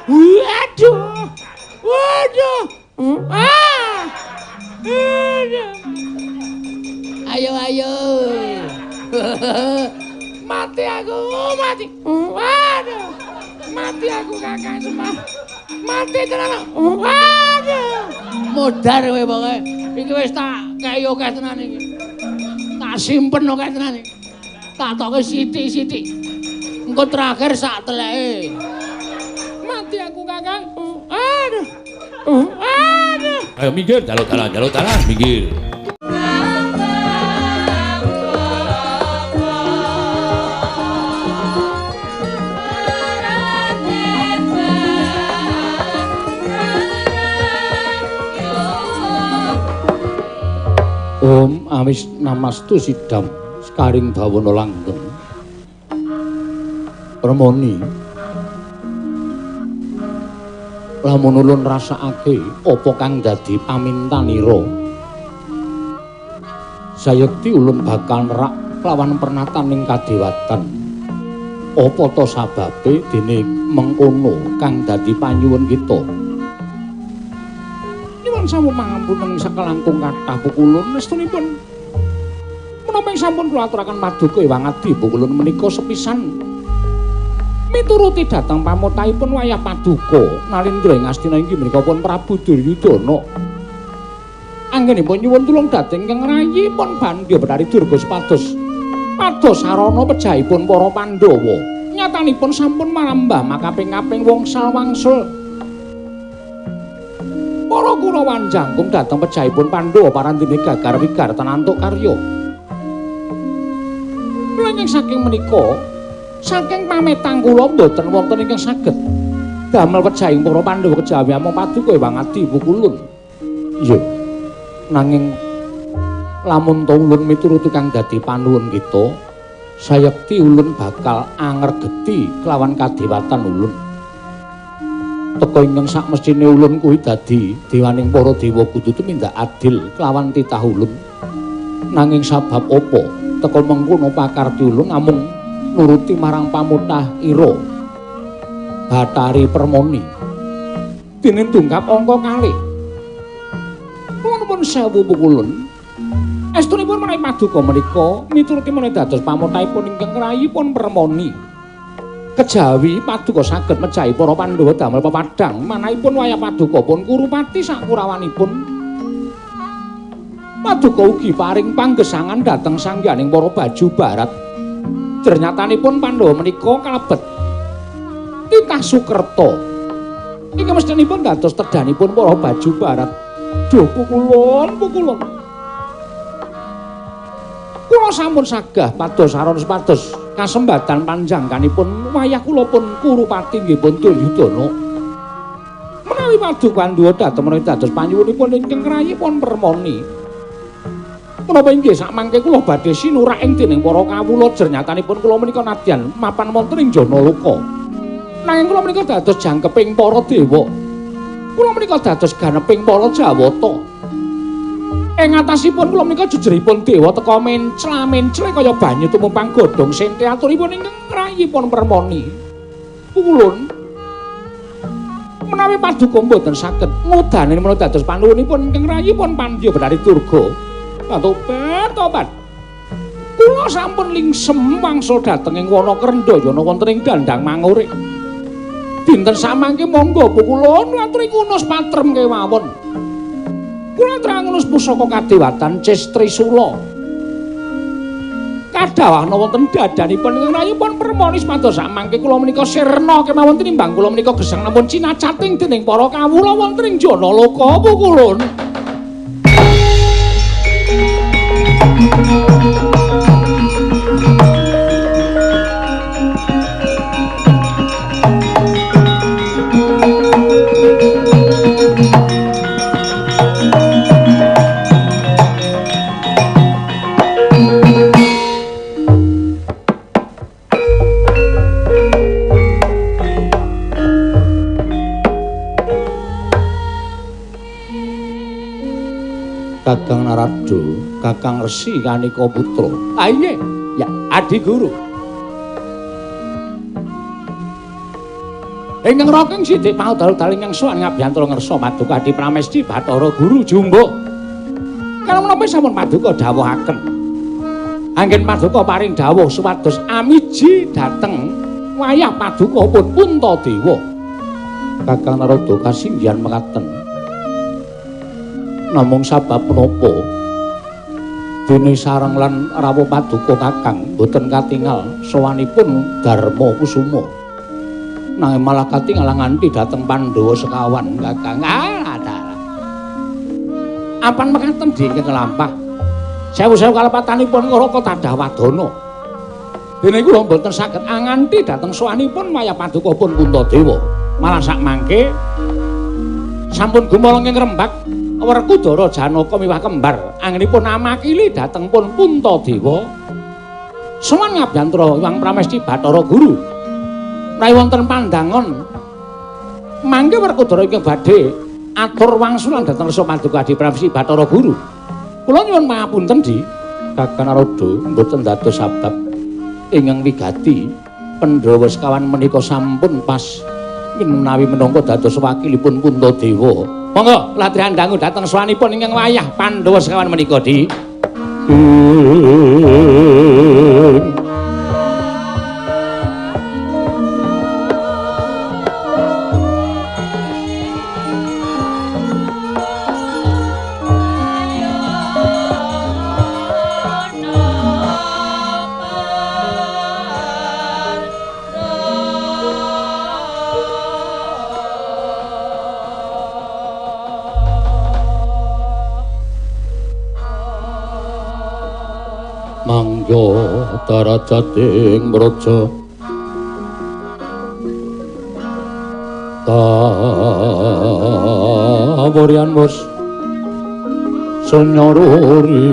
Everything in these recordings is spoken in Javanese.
Waduh. Waduh. Ah. Aduh. Ayo ayo. Mati aku, mati. Waduh. Mati aku Kakang Semar. Mati tenan. Waduh. Modar kowe pokoke. Iki wis tak kei akeh tenan iki. Tak simpen akeh tenan iki. Tak toke sithik-sithik. Engko terakhir sak teleke. Mati aku Kakang. Aduh. Aduh. Ayo minggir, jaluk dalan, jaluk dalan, minggir. Om awis namastu sidam sekaring bawana langgeng. Permoni lamun ulun rasakake apa kang dadi pamintanira, sayekti ulun bakal nerak lawan pernataning kadewatan. Apa ta sababe dene mengkono kang dadi panyuwun kita? Nyuwun sampun pangapunten sakelangkung kathah pukulun estunipun menapa ing sampun kula aturaken paduka Ewang Adi pukulun menika sepisan mituruti dhateng pamotahipun wayah paduka Nalindra ing Astina inggih menika pun Prabu Duryudana. Anggenipun nyuwun tulung dhateng ingkang rayipun Bandya Bathari Durga supados pados sarana pejahipun para Pandhawa. Nyatanipun sampun marambah makaping-kaping wongsal wangsul. Para Kurawan jangkung dhateng pejahipun Pandhawa parandene gagar wigar tenantuk karya. Mlenging saking menika, saking pametang kula mboten wonten ingkang saged damel pejahing para Pandhawa kejawi amung paduka Ewang Adi pukulun. Iya. Nanging lamun ta ulun mituruti kang dadi panuwun kita, sayekti ulun bakal angregeti kelawan kadewatan ulun. Teka ingkang sakmestine ulun kuwi dadi dewaning para dewa kudu tumindak adil kelawan titah ulun. Nanging sabab apa teka mengkono pakarti ulun namung nuruti marang pamutah ira Bathari Permoni. Dene dungkap angka kalih. Nuwun sewu pukulun. Estunipun menawi paduka menika mituruti menawi dados pamutahipun ingkang rayipun Permoni. Kejawi paduka saged mejahi para Pandhawa damel pepadhang manahipun wayah paduka pun Kurupati sakurawanipun. Paduka ugi paring panggesangan dhateng sangganing para baju barat. Jernyatanipun Pandhawa menika kalebet titah Sukerta. Iki mestinipun dados tedanipun para baju barat. Duh pukulun, pukulun. Kula sampun sagah pados saron supados kasembatan panjangkanipun wayah kula pun Kurupati nggih pun Duryudana. Menawi paduka Pandhawa dhateng menawi dados panyuwunipun ingkang rayipun Permoni. Menapa inggih sakmangke kula badhe sinurak ing dening para kawula jernyatanipun kula menika nadyan mapan wonten ing Janaloka. Nanging kula menika dados jangkeping para dewa. Kula menika dados ganeping para Jawata. Ing atasipun kula menika jejeripun dewa teka mencla-mencle kaya banyu tumumpang godhong sente aturipun ingkang rayipun Permoni. Pukulun menawi paduka mboten saged ngudane menawi dados panuwunipun ingkang rayipun Pandya Bathari Durga. Tobat, tobat. Kula sampun lingsem wangsul dhateng ing wana Krendayana wonten ing Dandang Mangure. Dinten samangke monggo pukulun aturi ngunus patrem kemawon. Kula aturi ngunus pusaka kadewatan Ces Trisula. Kadhawahna wonten dadanipun ingkang rayipun Permoni supados samangke kula menika sirna kemawon tinimbang kula menika gesang nampun cinacating dening para kawula wonten ing Janaloka pukulun. Kakang Narada, Kakang Resi Kanika Putra. Ah iya, ya Adi Guru. Ingkang roking sithik paudal-udal ingkang sowan ngabiyantara ngersa paduka Adi Pramesti Bathara Guru Jumbuh. Kalau menapa sampun paduka dawuhaken. Anggen paduka paring dawuh supados amiji dhateng wayah paduka pun Puntadewa. Kakang Narada kasinggihan mekaten. Namung sabab menapa dene sareng lan rawuh paduka Kakang boten katingal sowanipun Darma Kusuma. Nanging malah katingal nganti dhateng Pandhawa sekawan Kakang. Ah, dalah. Apan mekaten dingkeng lampah. Sewu-sewu kalepatanipun Raka tadah wadana. Dene kula mboten saged anganti dhateng sowanipun wayah paduka pun Puntadewa. Malah sak mangke sampun gumolong ing rembak Werkudara Janaka miwah kembar anggenipun amakili dhateng pun Puntadewa. Sowan ngabiyantara Hyang Pramesti Bathara Guru. Menawi wonten pandangon mangke Werkudara ingkang badhe atur wangsulan dhateng resa paduka Adi Pramesti Bathara Guru. Kula nyuwun pangapunten Di, Kakang Narada mboten dados sabab ingkang wigati Pandhawa sekawan menika sampun pas menawi minangka dados wakilipun Puntadewa. Monggo latrihan dangu dhateng sowanipun ingkang wayah Pandhawa sekawan menika Di. Mangga darajating braja kawuryan wus senyoruri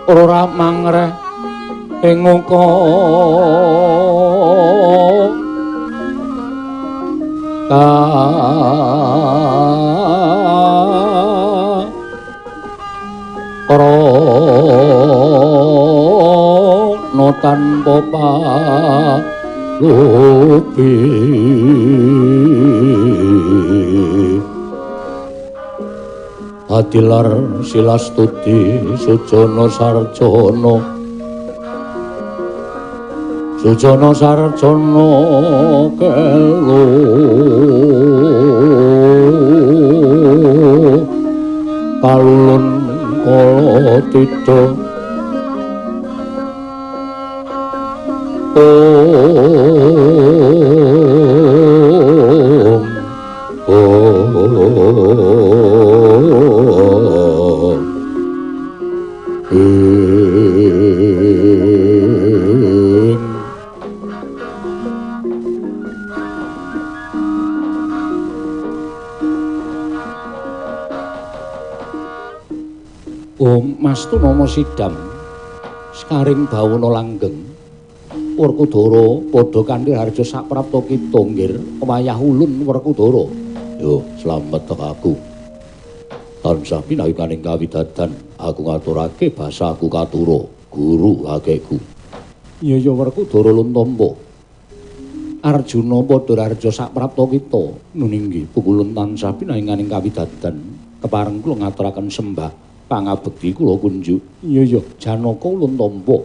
ora mangreh ing muka krana tanpa palupi Adilar silastuti sujana sarjana sujana sarjana kelo kalulun kala tida Om Om Ing Om Mastu nama sidam sekaring bawana langgeng Werkudara padha kanthi harja saprapta kita nggir wayah ulun Werkudara. Yo slamet aku. Tansah pinayukaning kawidadan aku ngaturake basaku katura guru kakekku. Ya ya Werkudara lun tampa. Arjuna padha harja saprapta kita. Nun inggih pukulun tansah pinayukaning kawidadan kepareng kula ngaturaken sembah pangabekti kula kunjuk. Ya ya Janaka ulun tampa.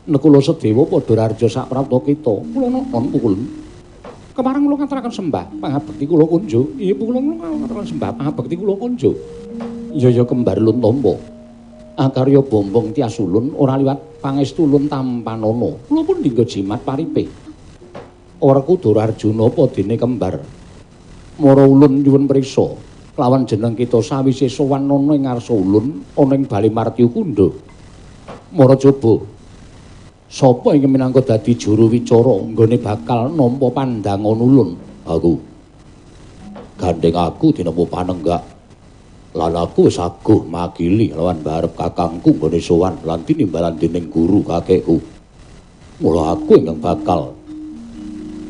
Nekula Sedewa padha harja saprapta kita. Kula nonton pukulun. Kepareng kula ngaturaken sembah pangabekti kula kunjuk. Iya pukulun kula ngaturaken sembah pangabekti kula kunjuk. Iya ya kembar lun tampa. Akarya bombong tias ulun ora liwat pangestu ulun tampanana. Kula pun dinggo jimat paripe. Werkudara Arjuna apa dene kembar. Mara ulun nyuwun priksa kelawan jeneng kita sawise sowan ana ing ngarsa ulun ana ing Bale Martya Kundha. Mara coba sapa ingkang minangka dadi juru wicara nggone bakal nampa pandangan ulun? Aku. Gandeng aku dinemu panenggak. Lan aku wis aguh makili lawan barep kakangku nggone sowan lan tinimbalan dening guru kakekku. Mula aku ingkang bakal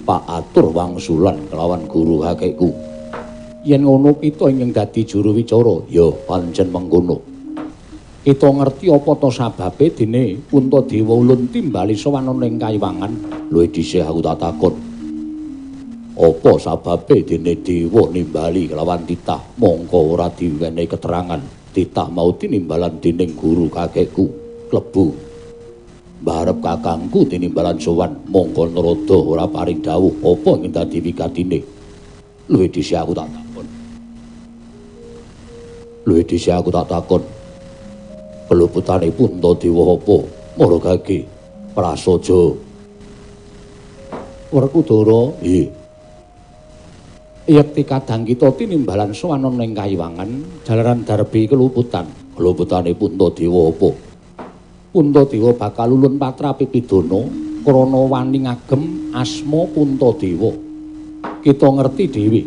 pak atur wangsulan kelawan guru kakekku. Yen ngono kita ingkang dadi juru wicara, ya pancen mengkono. Kita ngerti apa to sababe dene Puntadewa ulun timbali sowan ana ing kayiwangan. Luwih dhisik aku tak takon. Apa sababe dene dewa nimbali kelawan titah mongko ora diwenehi keterangan. Titah mau tinimbalan dening guru kakekku klebu. Barep kakangku tinimbalan sowan mongko Narada ora paring dawuh apa ing dadi wigatine. Luwih dhisik aku tak takon. Luwih dhisik aku tak takon. Keluputane Puntadewa apa? Mara gage prasaja. Werkudara, nggih. Yekti kadang kita tinimbalan sowan ana ing kayiwangan jalaran darbi keluputan. Keluputane Puntadewa apa? Puntadewa bakal ulun patrapi pidana krana wani ngagem asma Puntadewa. Kita ngerti dhewe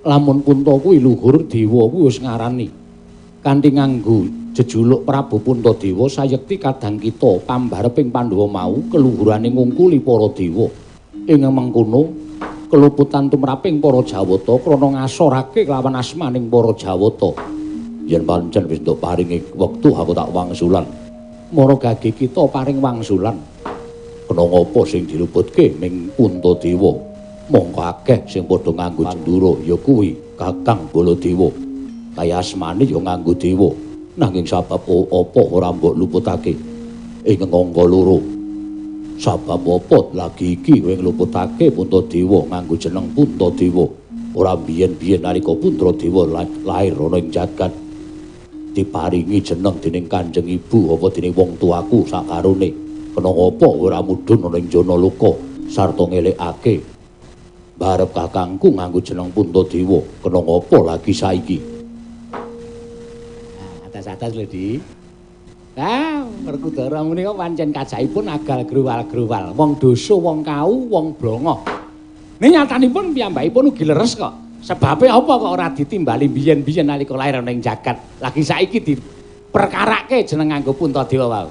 lamun Punta kuwi luhur dewa kuwi wis ngarani kanthi nganggo jejuluk Prabu Puntadewa sayekti kadang kita pambareping Pandhawa mau keluhurane ngungkuli para dewa. Ing mengkono keluputan tumraping para Jawata krana ngasorake kelawan asmaning para Jawata. Yen pancen wis entuk paringi wektu aku tak wangsulan. Mara gage kita paring wangsulan. Kena ngapa sing diluputke ning Puntadewa? Mongko akeh sing padha nganggo Pandura ya kuwi Kakang Baladewa. Kaya asmane ya nganggo dewa. Nanging sabab apa ora mbok luputake? Ing angka loro. Sabab apa lagi iki kowe ngluputake Puntadewa nganggo jeneng Puntadewa? Ora biyen-biyen nalika Puntadewa lair ana ing jagat diparingi jeneng dening Kanjeng Ibu apa dening wong tuaku sakarone. Kena apa ora mudhun ana ing Janaloka sarta ngelekake barep kakangku nganggo jeneng Puntadewa. Kena apa lagi saiki? Atas-atas lho, Di. Ah, Werkudara menika pancen kajaipun agal gruwal-gruwal. Wong dosa, wong kau, wong blongo. Ning nyatanipun piyambakipun ugi leres kok. Sebabe apa kok ora ditimbali biyen-biyen nalika lair ana ing jagat. Lagi saiki diperkarake jeneng nganggo Puntadewa wau.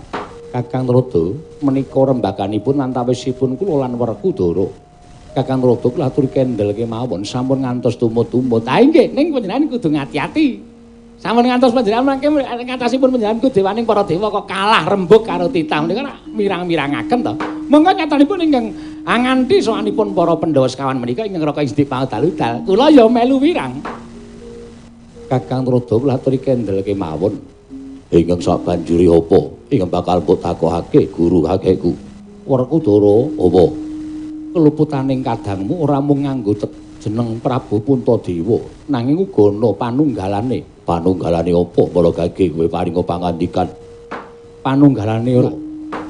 Kakang Narada menika rembaganipun antawisipun kula lan Werkudara. Kakang Narada kula aturi kendel kemawon sampun ngantos tumut-tumut. Ha nggih, ning panjenengan kudu ngati-ati. Sampun ngantos panjenengan mangke ngatasipun panjenengan ku dewaning para dewa kok kalah rembug karo titah menika mirang-mirangaken to. Monggo nyatanipun ingkang nganti sowanipun para Pandhawa sekawan menika ingkang Raka Isdi Paudal-udal. Kula ya melu wirang. Kakang Narada kula aturi kendel kemawon. Ingkang sabanjuri apa ingkang bakal mbok takokake guru kakekku? Werkudara, apa? Keluputaning kadangmu ora mung nganggo jeneng Prabu Puntadewa, nanging uga ana panunggalane. Panunggalane apa? Mala gage kowe paringa pangandikan. Panunggalane ora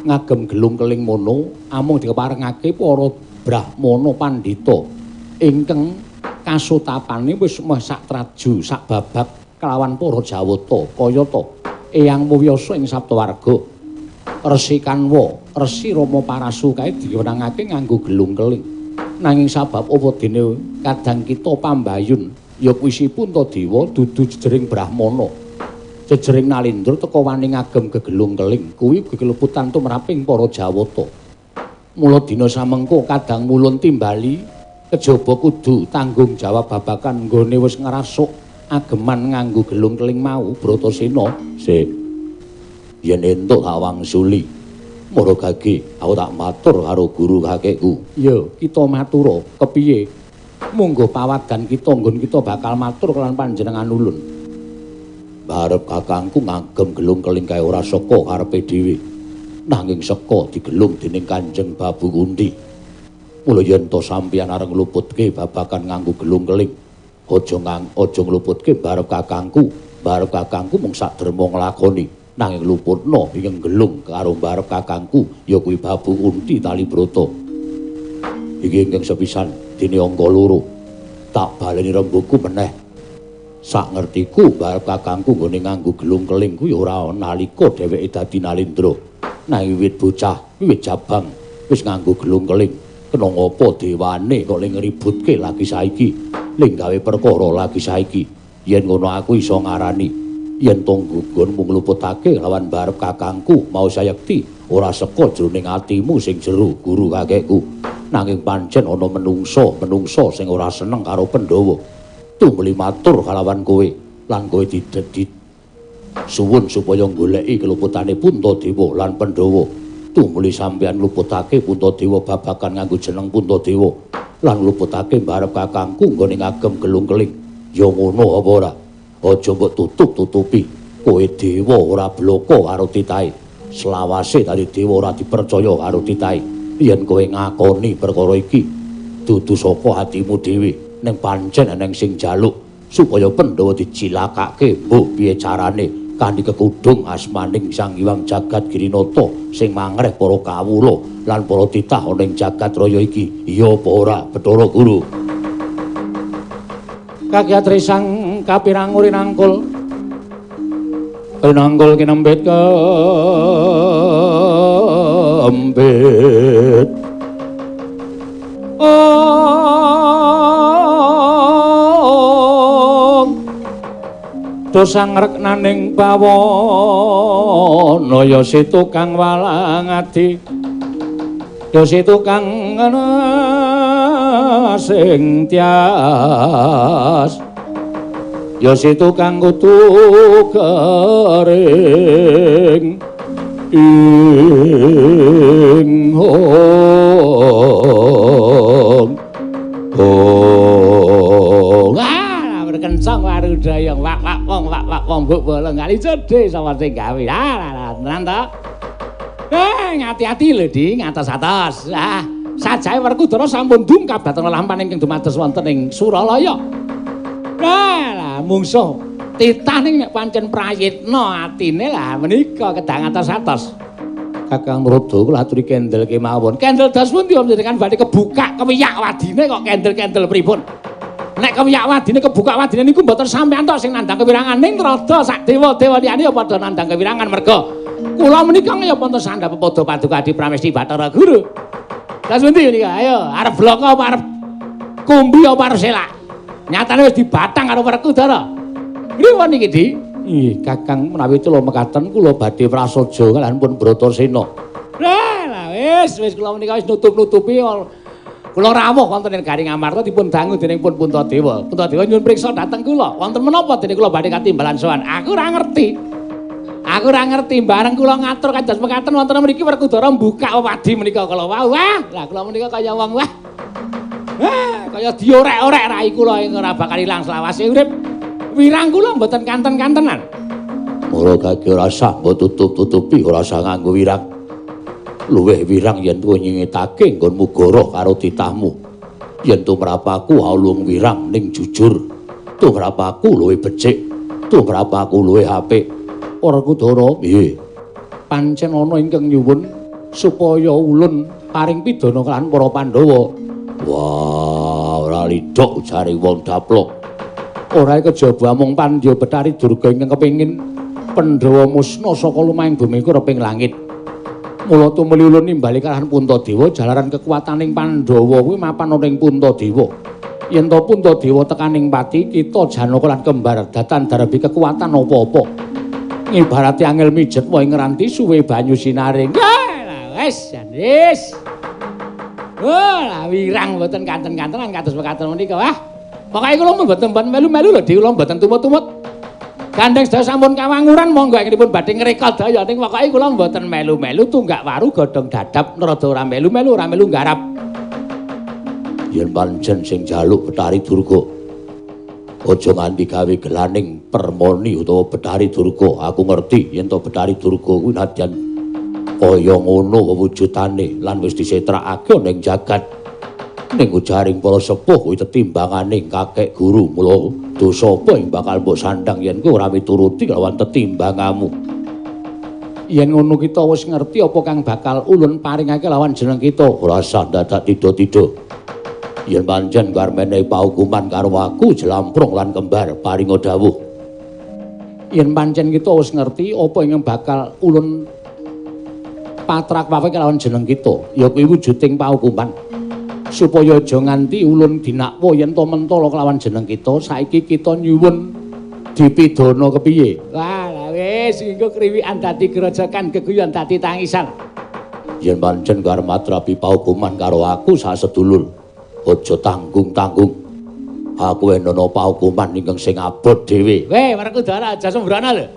ngagem gelung keling mono, amung dikeparengake para brahmana pandhita ingkang kasutapane wis meh sak traju, sak babak kelawan para Jawata kayata Eyang Muwyasa ing Saptawarga, Resi Kanwa, Resi Rama Parasu kae diwenangake nganggo gelung keling. Nanging sabab apa dene kadang kita pambayun ya kuwi si Puntadewa dudu jejering brahmana. Jejering Nalindra teka wani ngagem gegelung keling kuwi ugi keluputan tumraping para Jawata. Mula dina samengko kadang mulun timbali kejaba kudu tanggung jawab babakan nggone wis ngrasuk ageman nganggo gelung keling mau Bratasena. Sik. Yen entuk tak wangsuli. Mara gage aku tak matur karo guru kakekku. Ya, kita matura kepiye? Monggo pawadan kita nggon kita bakal matur kelan panjenengan ulun. Barep kakangku ngagem gelung keling kae ora saka karepe dhewe. Nanging saka digelung dening Kanjeng Babu Kunti. Mula yen to sampeyan arep ngluputke babagan nganggo gelung keling, aja ngluputke barep kakangku. Barep kakangku mung sak derma nglakoni. Nanging luputna ing gelung karo barep kakangku ya kuwi Babu Kunti Talibrata. Iki ingkang sepisan dene angka loro. Tak baleni rembugku meneh. Sak ngertiku barep kakangku nggone nganggo gelung keling kuwi ora nalika dheweke dadi Nalindra. Nanging wiwit bocah, wiwit jabang wis nganggo gelung keling. Kena ngapa dewane kok ling ngributke lagi saiki, ling gawe perkara lagi saiki. Yen ngono aku iso ngarani yen tonggo nggon mung ngluputake lawan barep kakangku mau sayekti Ora saka jroning atimu sing jero guru kakekku. Nanging pancen ana menungsa-menungsa sing ora seneng karo Pandhawa. Tumuli matur kalawan kowe lan kowe didedit suwun supaya goleki keluputane Puntadewa lan Pandhawa. Tumuli sampeyan luputake Puntadewa babagan nganggo jeneng Puntadewa lan luputake mbarep kakangku nggone ngagem gelung keling. Ya ngono apa ora? Aja mbok tutup-tutupi. Kowe dewa ora bloko karo titahe. Selawase dadi dewa ora dipercaya karo titahe. Yen kowe ngakoni perkara iki dudu saka atimu dhewe, ning pancen eneng sing njaluk supaya Pandhawa dicilakake mbuh piye carane kanthi kekudung asmaning Sang Hyang Jagat Girinata sing mangreh para kawula lan para titah ana ing jagat raya iki. Iya apa ora, Bathara Guru? Kakyatri sang kapirang rinangkul rinangkul kinembet kembet. Om dosa ngreknaning bawana ya si tukang walang adi ya si tukang sing tias ya si tukang kudu kering ing hong hong. Ah, berkencang warudaya wak wak wong wak wak wong mbok bolong kali jodhe sapa sing gawe. Ah, tenan to. Eh, ngati-ati lho Di, ngatos-atos. Ah, sajae Werkudara sampun dungkap dhateng lelampahan ingkang dumados wonten ing Suralaya. Lah, mungsuh titah ning nek pancen prayitna atine lah menika kedah ngatos-atos. Kakang Narada kula aturi kendel kemawon. Kendel dos pundi panjenengan badhe kebuka kewiyak wadine kok kendel-kendel pripun? Nek kewiyak wadine kebuka wadine niku mboten sampeyan tok sing nandhang kewirangan ning rada sak dewa-dewa liyane ya padha nandhang kewirangan merga kula menika ya wonten sandhap pepada paduka Adi Pramesti Bathara Guru. Lah pundi menika? Ayo arep bloko apa arep kumbi apa arep selak? Nyatane wis dibatang karo Werkudara. Pripun iki, Di? Nggih, Kakang menawi kula mekaten kula badhe prasaja kaliyan pun Bratasena. Lah wis wis kula menika wis nutup-nutupi kula rawuh wonten ing Garing Amarta dipun dangu dening pun Puntadewa. Puntadewa nyuwun priksa dhateng kula. Wonten menapa dene kula badhe katimbalan sowan? Aku ora ngerti. Aku ora ngerti bareng kula ngatur kados mekaten wonten mriki Werkudara mbukak wewadi menika kala wau. Wah, lah kula menika kaya wong wah. Wah, kaya diorek-orek rai kula ing ora bakal ilang selawase urip. Wirang kula mboten kanten-kantenan. Mula kaki ora sah mbok tutup-tutupi, ora sah nganggo wirang. Luwih wirang yen kowe nyingetake nggonmu goroh karo titahmu. Yen tumrapaku aulung wirang ning jujur, tumrapaku luwih becik, tumrapaku luwih apik. Werkudara, nggih. Pancen ana ingkang nyuwun supaya ulun paring pidana kalawan para Pandhawa. Wah, ora lidhok jare wong daplok. Ora kejaba amung Pandya Bathari Durga ingkang kepengin Pandhawa musna saka lumahing bumi kureping langit. Mula tumuli ulun nimbali kalahan Puntadewa jalaran kekuataning Pandhawa kuwi mapan ana ing Puntadewa. Yen to Puntadewa tekaning pati, kita Janaka lan kembar datan darbi kekuatan apa-apa. Ngibarate angel mijet wae ngranti suwe banyu sinaring. Lah wis, wis. Oh, lah wirang mboten kanten-kantenan kados mekaten menika. Wah. Pokoke kula mboten melu-melu lho, Di, kula mboten tumut-tumut. Gandeng sedaya sampun kawanguran monggo ingkangipun badhe ngrekod daya ning pokoke kula mboten melu-melu tunggak waru godhong dadap rada ora melu-melu ora melu nggarap. Yen pancen sing njaluk Bathari Durga, aja nganti gawe gelaning permoni utawa Bathari Durga. Aku ngerti yen to Bathari Durga kuwi nadyan kaya ngono wujudane lan wis disetrakake ana ing jagat. Ning ujaring para sepuh kuwi tetimbangane kakek guru. Mula dosa apa ing bakal mbok sandhang yen kowe ora mituruti lawan tetimbangamu. Yen ngono kita wis ngerti apa kang bakal ulun paringake lawan jeneng kita. Ora sah dadak tido-tido. Yen pancen karmene paukuman karo aku jlamprung lan kembar paringa dawuh. Yen pancen kita wis ngerti apa ingkang bakal ulun patrak-patrake lawan jeneng kita, ya kuwi wujuding paukuman. Supaya aja nganti ulun dinakwa yen to mentala kelawan jeneng kita, saiki kita nyuwun dipidana kepiye? Wah, lah wis engko kriwikan dadi grojokan, geguyon dadi tangisan. Yen pancen arep matrapi paukuman karo aku sasedulur, aja tanggung-tanggung. Aku enono paukuman ingkang sing abot dhewe. Weh, Werkudara aja sembrana lho.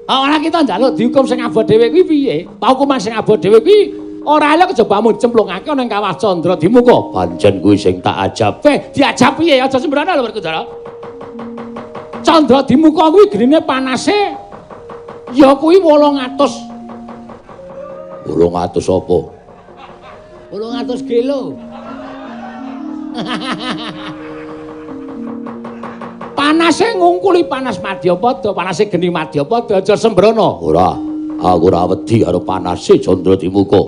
Ora kita njaluk dihukum sing abot dhewe kuwi piye? Paukuman sing abot dhewe kuwi ora elok kejaba mung cemplungake ana ing Kawah Candra Dimuka. Pancen kuwi sing tak ajab. Weh, diajab piye? Aja sembrana lho Werkudara. Candra Dimuka kuwi genine panase ya kuwi 800. 800 apa? 800 kilo. Panase ngungkuli panas Madyapada, panase geni Madyapada, aja sembrono. Ora, aku ora wedi karo panase Candra Dimuka.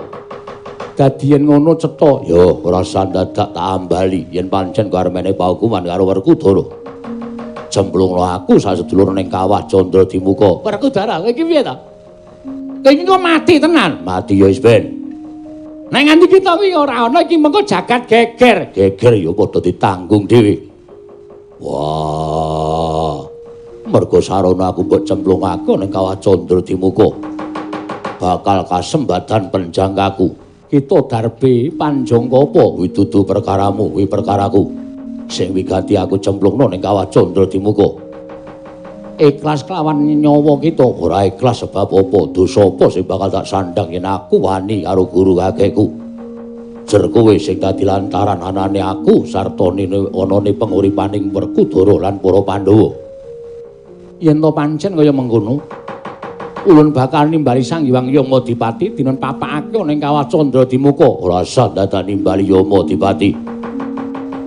Dadi yen ngono cetha, ya ora usah dadak tak ambali yen pancen karmene paukuman karo Werkudara. Cemplungno aku sasedulur ning Kawah Candra Dimuka. Werkudara, kowe iki piye ta? Kowe iki kok mati tenan? Mati ya wis ben. Nek nganti kita kuwi ora ana iki mengko jagat geger. Geger ya padha ditanggung dhewe. Wah. Mergo sarana aku mbok cemplungake ning Kawah Candra Dimuka. Bakal kasembadan penjangkaku. Kita darbe panjangkapa kuwi dudu perkaramu, kuwi perkaraku. Sing wigati aku cemplungno ning Kawah Candra Dimuka. Ikhlas kelawan nyawa kita. Ora ikhlas sebab apa? Dosa apa sing bakal tak sandhang yen aku wani karo guru kakekku. Jer kowe sing dadi lantaran anane aku sarta anane penguripaning Werkudara lan para Pandhawa. Yen to pancen kaya mengkono, ulun bakal nimbali Sang Hyang Yamadipati dinen papakake ana ing Kawah Candra Dimuka. Ora usah dadak nimbali Yamadipati.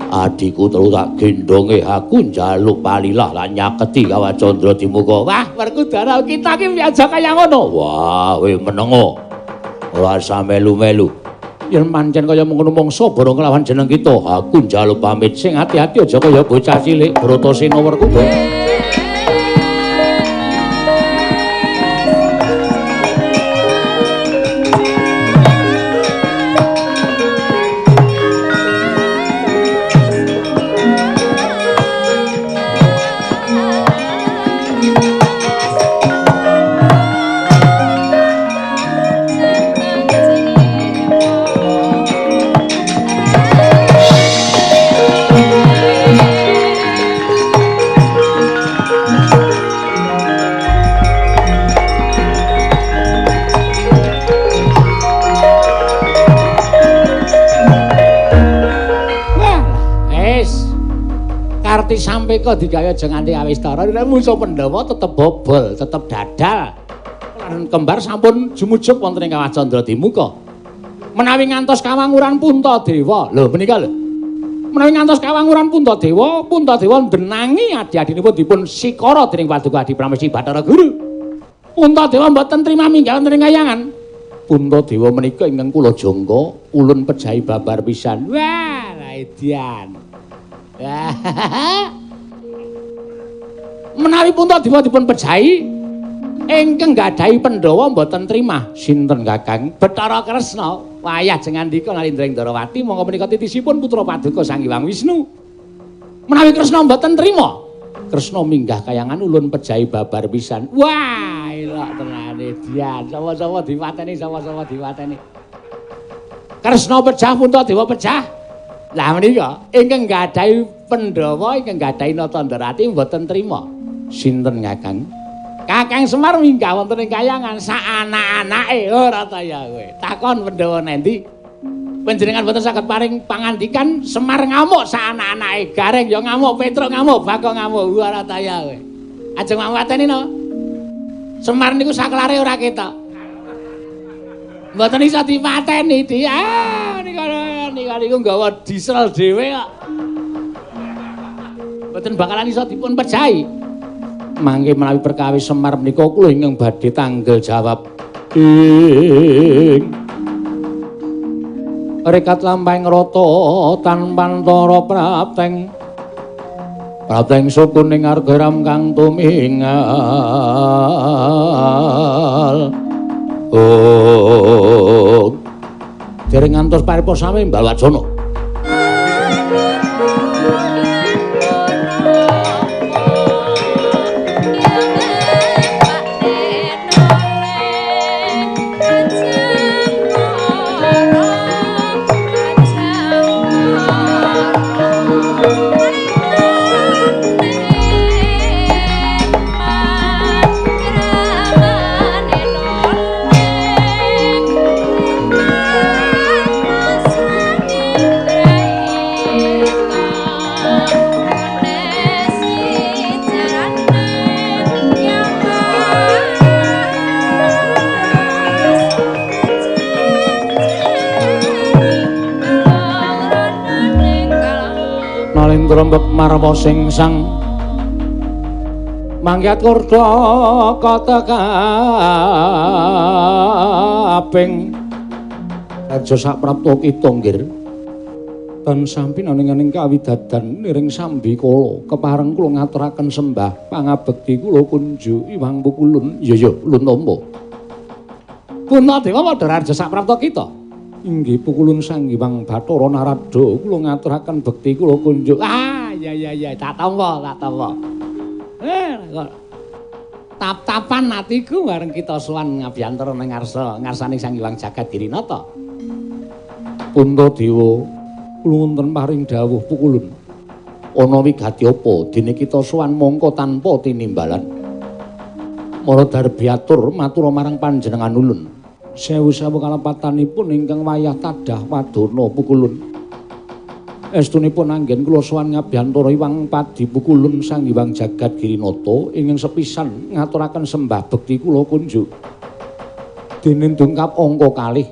Adhiku terus tak gendonge aku njaluk palilah lan nyaketi Kawah Candra Dimuka. Wah, Werkudara kita iki aja kaya ngono. Wah, kowe menengo. Ora usah melu-melu. Yen pancen kaya mengkono mangsa bareng kelawan jeneng kita, aku njaluk pamit. Sing ati-ati aja kaya bocah cilik Bratasena Werkudara. Sampeka digawe aja nganti awistara, musuh Pandhawa tetep bobol, tetep dadal. Lan kembar sampun jumujuk wonten ing Kawah Candra Dimuka. Menawi ngantos kawanguran Puntadewa, lho menika lho. Menawi ngantos kawanguran Puntadewa, Puntadewa ndenangi adi-adinipun dipun sikara dening Paduka Adi Pramesti Bathara Guru. Puntadewa mboten trima minggah wonten ing kayangan. Puntadewa menika ingkang kula jangka ulun pejahi babar pisan. Wah, laedian. Menawi Puntadewa dipun pejahi ingkang gadhahi Pandhawa mboten trimah. Sinten Kakang? Bathara Kresna. Wayah jengandika Nalindra ing Ndarawati monggo menika titisipun putra paduka Sang Hyang Wisnu. Menawi Kresna mboten trima, Kresna minggah kayangan ulun pejahi babar pisan. Wah, elok tenane dian. Sapa-sapa diwateni, sapa-sapa diwateni. Kresna pejah, Puntadewa pejah. Lah menika ingkang gadhahi Pandhawa ingkang gadhahi Nata Ndarati mboten trima. Sinten Kakang? Kakang Semar minggah wonten ing kayangan sak anak-anake. Ora ta ya kowe. Takon Pandhawa nendi? Panjenengan mboten saged paring pangandikan Semar ngamuk sak anak-anake. Gareng ya ngamuk, Petruk ngamuk, Bagong ngamuk. Ora ta ya kowe. Ajeng mawateni no. Semar niku saklare ora ketok. Mboten iso dipateni di. Ah nika niku nggawa diesel dhewe kok. Mboten bakalan iso dipun pejahi. Mangke menawi perkawis Semar menika kula ingkang badhe tanggel jawab. Ing rekat lampahing rata tanpantara prapteng prapteng sukuning argaram kang tumingal. Oh, dereng ngantos paripurna sami Balwacana. Nalendra mbek marwa sing sang manggiat kurda katekaping Raja saprapta kita nggir tansah pinaninganing kawidadan niring sambikala kepareng kula ngaturaken sembah pangabekti kula kunjuk Iwang Pukulun. Iya ya ulun tampa. Puntadewa padha raja saprapta kita. Inggih Pukulun Sang Hyang Bathara Narada kula ngaturaken bekti kula kunjuk. Ah ya ya ya tak tampa tak tampa. Kok tap-tapan atiku bareng kita sowan ngabiyantara ning ngarsa ngarsane Sang Hyang Jagat Girinata. Puntadewa kula wonten paring dawuh Pukulun. Ana wigati apa dene kita sowan mongko tanpa tinimbalan? Mara darbi atur matur marang panjenengan ulun. Sewu-sewu kalepatanipun ingkang wayah tadah wadana Pukulun. Estunipun anggen kula sowan ngabiyantara Iwang Padi Pukulun Sang Hyang Jagat Girinata ingkang sepisan ngaturaken sembah bekti kula kunjuk. Dene dongkap angka kalih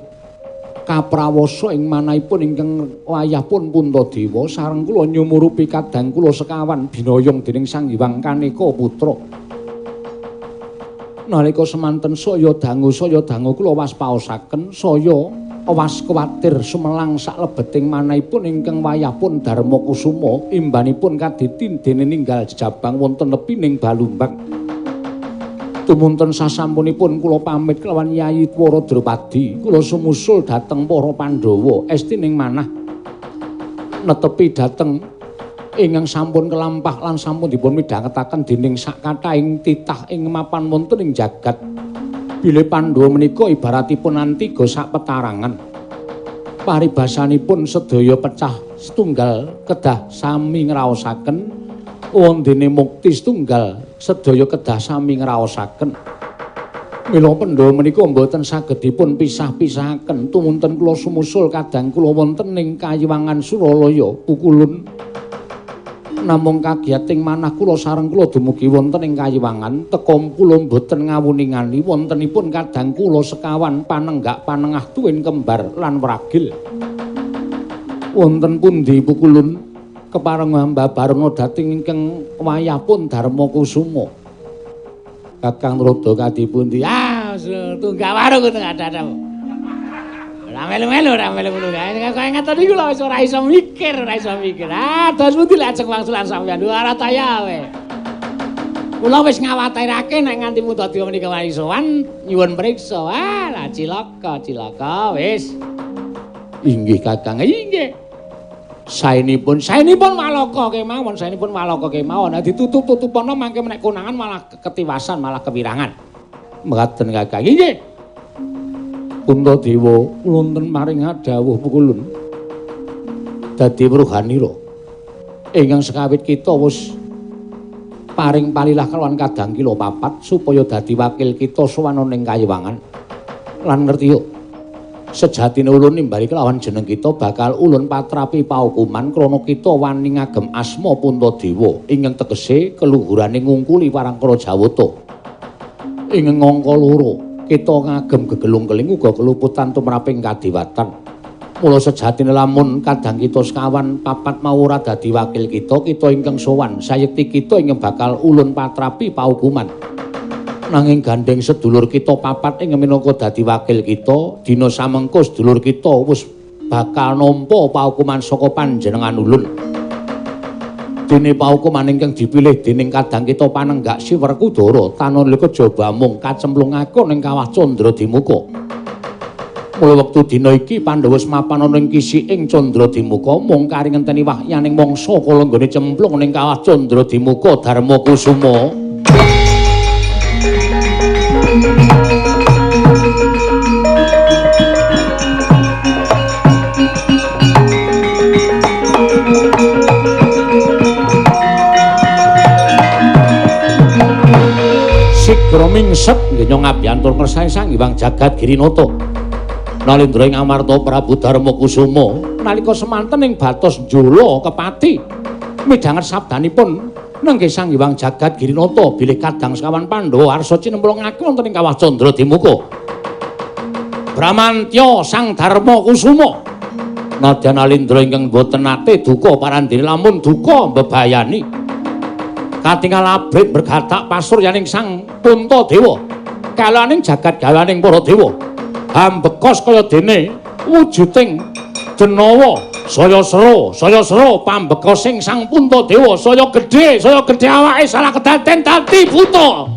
kaprawasa ing manahipun ingkang wayah pun Puntadewa sareng kula nyumurupi kadang kula sekawan binayong dening Sang Hyang Kaneka Putra. Nalika semanten saya dangu kula waspaosaken saya was kuwatir sumelang saklebeting manahipun ingkang wayah pun Darma Kusuma imbanipun kaditi dene ninggal jejabang wonten nepining Balumbang. Tumunten sasampunipun kula pamit kelawan Yayi Twara Drupadi kula sumusul dhateng para Pandhawa estining manah netepi dhateng ingkang sampun kelampah lan sampun dipun midhangetaken dening sakathahing titah ing mapan wonten ing jagat. Bilih Pandhawa menika ibaratipun antiga sapetarangan. Paribasanipun sedaya pecah setunggal kedah sami ngraosaken, wondene mukti setunggal sedaya kedah sami ngraosaken. Mila Pandhawa menika mboten saged dipun pisah-pisahaken. Tumunten kula sumusul kadang kula wonten ing Kayiwangan Suralaya Pukulun. Namung kagiyating manah kula sareng kula dumugi wonten ing Kayiwangan teka kula mboten ngawuningani wontenipun kadang kula sekawan panenggak panengah tuwin kembar lan wragil. Wonten pundi Pukulun kepareng hamba bareng dhateng ingkang wayah pun Darma Kusuma. Kakang Rada kadi pundi? Ah tunggak warung ngono ada. Ora melu-melu, ora melu-melu. Kaya ngaten niku lho wis ora iso mikir, ora iso mikir. Ah, dos pundi lajeng wangsulan sampeyan ora taya kowe. Kula wis ngawatirake nek nganti Puntadewa menika mari sowan nyuwun priksa. Ah, lah cilaka, cilaka wis. Inggih Kakang, inggih. Saenipun, saenipun walaka kemawon, saenipun walaka kemawon. Nah ditutup-tutupono mangke menek konangan malah ketiwasan, malah kewirangan. Mekaten Kakang, inggih. Puntadewa kula wonten maring dawuh Pukulun. Dadi weruhanira ingkang sekawit kita wis paring palilah kelawan kadang kila papat supaya dadi wakil kita sowan ning Kayiwangan. Lan ngerti yo sejatine ulun nimbali kelawan jeneng kita bakal ulun patrapi paukuman krana kita wani ngagem asma Puntadewa ingkang tegese keluhurane ngungkuli parangkara Jawata. Ingkang angka loro kita ngagem gegelung keling uga keluputan tumraping kadiwatan. Mula sejatine lamun kadang kita sekawan papat mau ora dadi wakil kita, kita ingkang sowan sayekti kita ingkang bakal ulun patrapi paukuman. Nanging gandeng sedulur kita papat ingkang minangka dadi wakil kita, dina samengko sedulur kita wis bakal nampa paukuman saka panjenengan ulun. Dene paukuman ingkang dipilih dening kadang kita panenggak Si Werkudara tanalika jaba mung kacemplungake ning kawah Candradimuka. Mula wektu dina iki Pandhawa wis mapan ana ing kisiking Candradimuka mung kari ngenteni wahyaning mangsa kala nggone cemplung ning kawah Candradimuka Darma Kusuma. Sigra mingset nggih ngabyantur ngersane Sang Hyang Jagat Girinata. Nalendra ing amarta Prabu Darma Kusuma nalika semanten ing batos Njala Kepati midhanget sabdanipun nenggih Sang Hyang Jagat Girinata bilih kadang sekawan Pandhawa arsa cinemplungake wonten ing kawah Candradimuka. Bramantya Sang Darma Kusuma Nadyan Alindra ingkang boten nate duka parandene lamun duka mbebayani. Katingal abrit bergatak pasuryaning Sang Puntadewa. Kalaning jagat galaning para dewa. Ambekos kaya dene wujuding denawa saya sero pambekosing Sang Puntadewa saya gedhe awake salah kedaden dadi buta.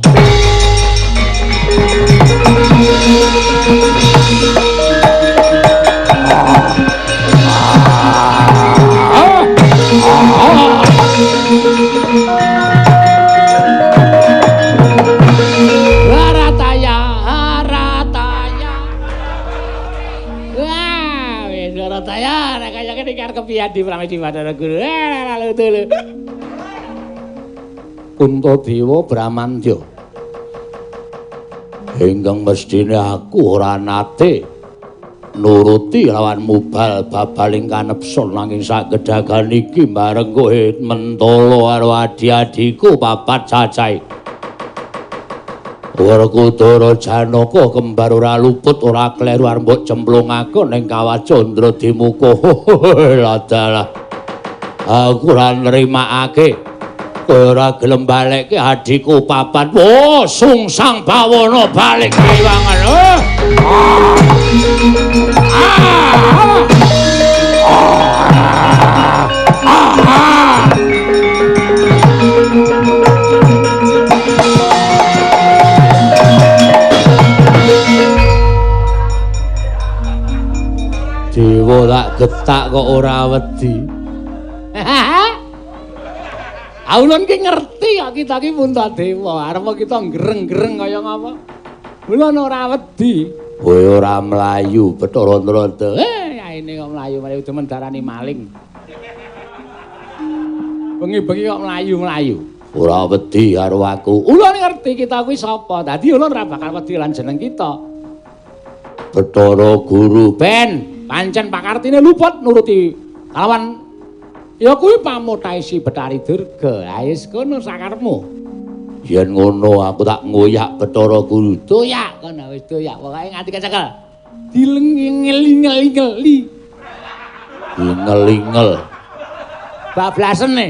Barataya, Rataya. Wah, wis Barataya, nek kaya ngene iki arep kepiye di Pramesti Bathara Guru. Lalu tulu. Puntadewa Bramantya. Ingkang mestine aku ora nate nuruti lawan mubal babaling kanepson nanging sagedagan iki bareng kowe mentolo karo adi-adiku papat cacahe. Werkudara Janaka kembar ora luput ora kleru arep mbok cemplungake ning Kawah Candra Dimuka. Ladalah. Aku ora nrimakake. Kowe ora gelem balekke adhiku papat. Oh, sungsang bawana balik kiwangan. Oh. Dewa tak getak kok ora wedi. Ulun ki ngerti kok kita ki Puntadewa, arep kita gereng-gereng kaya ngapa. Ulun ora wedi. Kowe ora mlayu Bathara Narada. Aine kok mlayu-mlayu demen darani maling. Bengi-bengi kok mlayu-mlayu. Ora wedi karo aku. Ulun ngerti kita kuwi sapa. Dadi ulun ora bakal wedi lan jeneng kita. Bathara Guru ben pancen pakartine luput nuruti kalawan ya kuwi pamutaisi Bathari Durga. Ha wis kono sakarepmu. Yen ngono aku tak ngoyak Bathara Guru. Doyak kono wis doyak pokoke nganti kecekel. Dilengingel-ingel-ingeli. Ingel-ingel. Bablasen ne.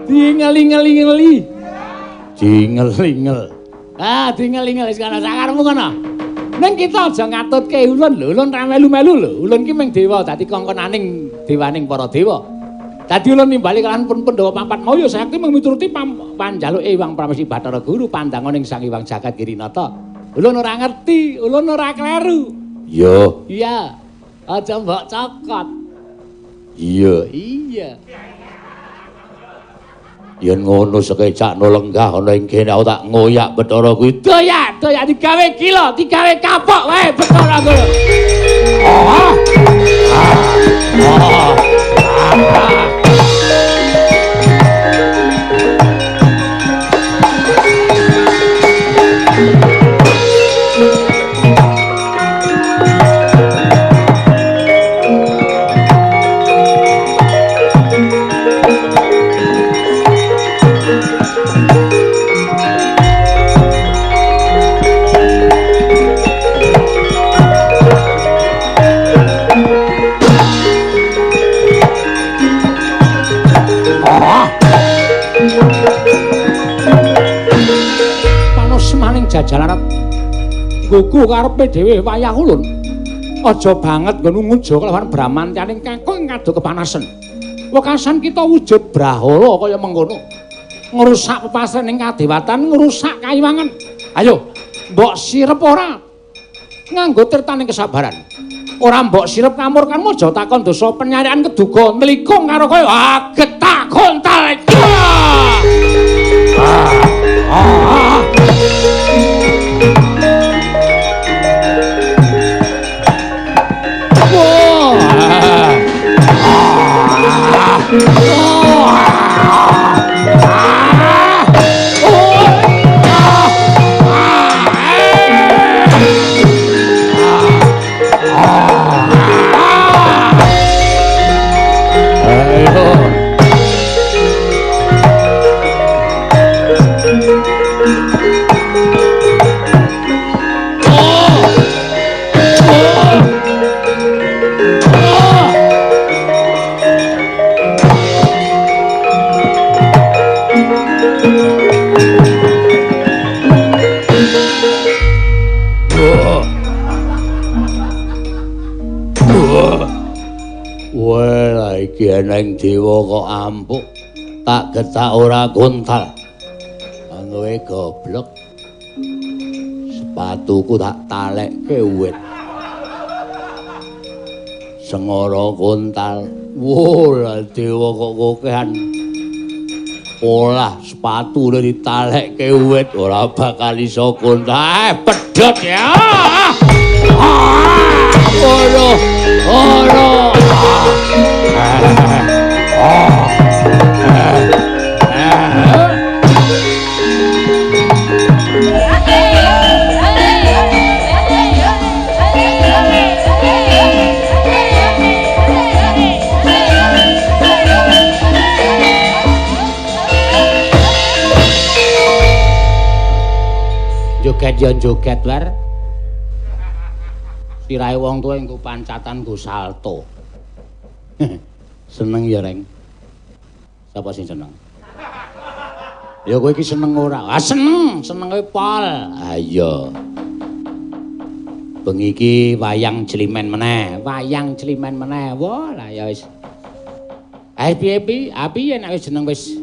Dingel-ingel-ingeli. Dingel-ingel. Ah, dingel-ingel wis kono sakarepmu kono. Ning kita aja ngatutke ulun lho, ulun ra melu-melu lho. Ulun ki mung dewa dadi kongkonaning dewaning para dewa. Dadi ulun nimbali kalawan pun Pandhawa papat mau ya sakti mung mituruti panjaluke Hyang Pramesti Bathara Guru pandanganing Sang Hyang Jagat Girinata. Ulun ora ngerti, ulun ora kleru. Iya. Iya. Aja mbok cokot. Iya. Iya. Yen ngono sekecakno lenggah ana ing kene aku tak ngoyak Bathara kuwi. Doyak, doyak digawe gila, digawe kapok wae Bathara Guru. Oh. Oh. Jalaran gugu karepe dhewe wayah ulun. Aja banget nggon nguja kelawan Bramantyaning kakung kado kepanasen. Wekasan kita wujud brahala kaya mengkono. Ngrusak pepasrening kadewatan, ngrusak kayiwangan. Ayo, mbok sirep ora? Nganggo tirtaning kesabaran. Ora mbok sirep kamurkanmu aja takon dosa penyarian keduga nlikung karo kaya ah getak gontal. Ah. Wah, iki eneng dewa kok ampuh. Tak getak ora kontal. Kowe goblok. Sepatuku tak talekke wit. Sengara kontal. Wah, dewa kok kokehan. Olah sepatu udah ditalekke wit ora bakal iso kontal. Pedhot ya. Ora, ora. Joget yo joget war. Sirahe wong tuwa nggo pancatan nggo salto. Seneng ya, Reng. Sapa sing seneng? Ya kowe iki seneng ora? Ah seneng, senenge pol. Ha iya. Bengi iki wayang jlimen meneh, wayang jlimen meneh. Wah, lah ya wis. Ah piye piye? Ah piye nek wis jeneng wis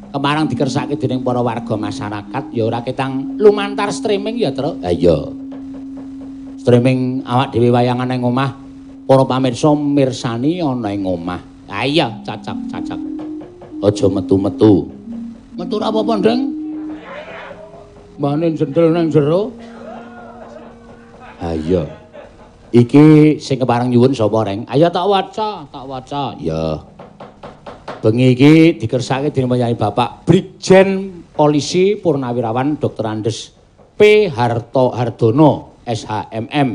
kemarang dikersake dening para warga masyarakat ya ora ketang lumantar streaming ya, Truk. Ha iya. Streaming awak dhewe wayangan nang omah, para pamirsa mirsani ana ing omah. Ha iya, cacak-cacak. Aja metu-metu. Metu ora apa-apa, Ndeng. Mbane jendel nang jero. Ha iya. Iki sing kepareng nyuwun sapa, Reng? Ayo tak waca, tak waca. Ya. Bengi iki dikersake dening penyanyi Bapak Brigjen Polisi Purnawirawan Dr. Andes P. Harto Hardono SHMM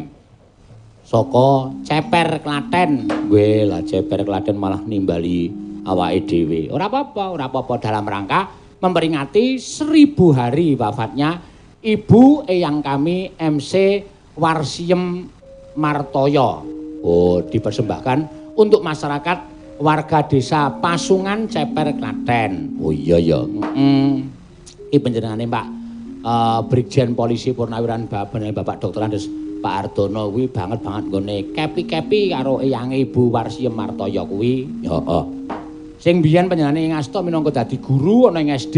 saka Ceper Klaten. Weh lah Ceper Klaten malah nimbali awake dhewe. Ora apa-apa, ora apa-apa dalam rangka memperingati 1000 hari wafatnya Ibu eyang kami MC Warsiem Martoyo. Oh, dipersembahkan untuk masyarakat warga desa Pasungan Ceper Klaten. Oh iya ya. Iki panjenengane Pak Brigjen Polisi Purnawirawan Bapak Dr. Andes Pak Hardono kuwi banget banget nggone kepi-kepi karo eyange Ibu Warsiem Martoyo kuwi. Heeh. Sing biyen panjenengane ngasta minangka dadi guru ana ing SD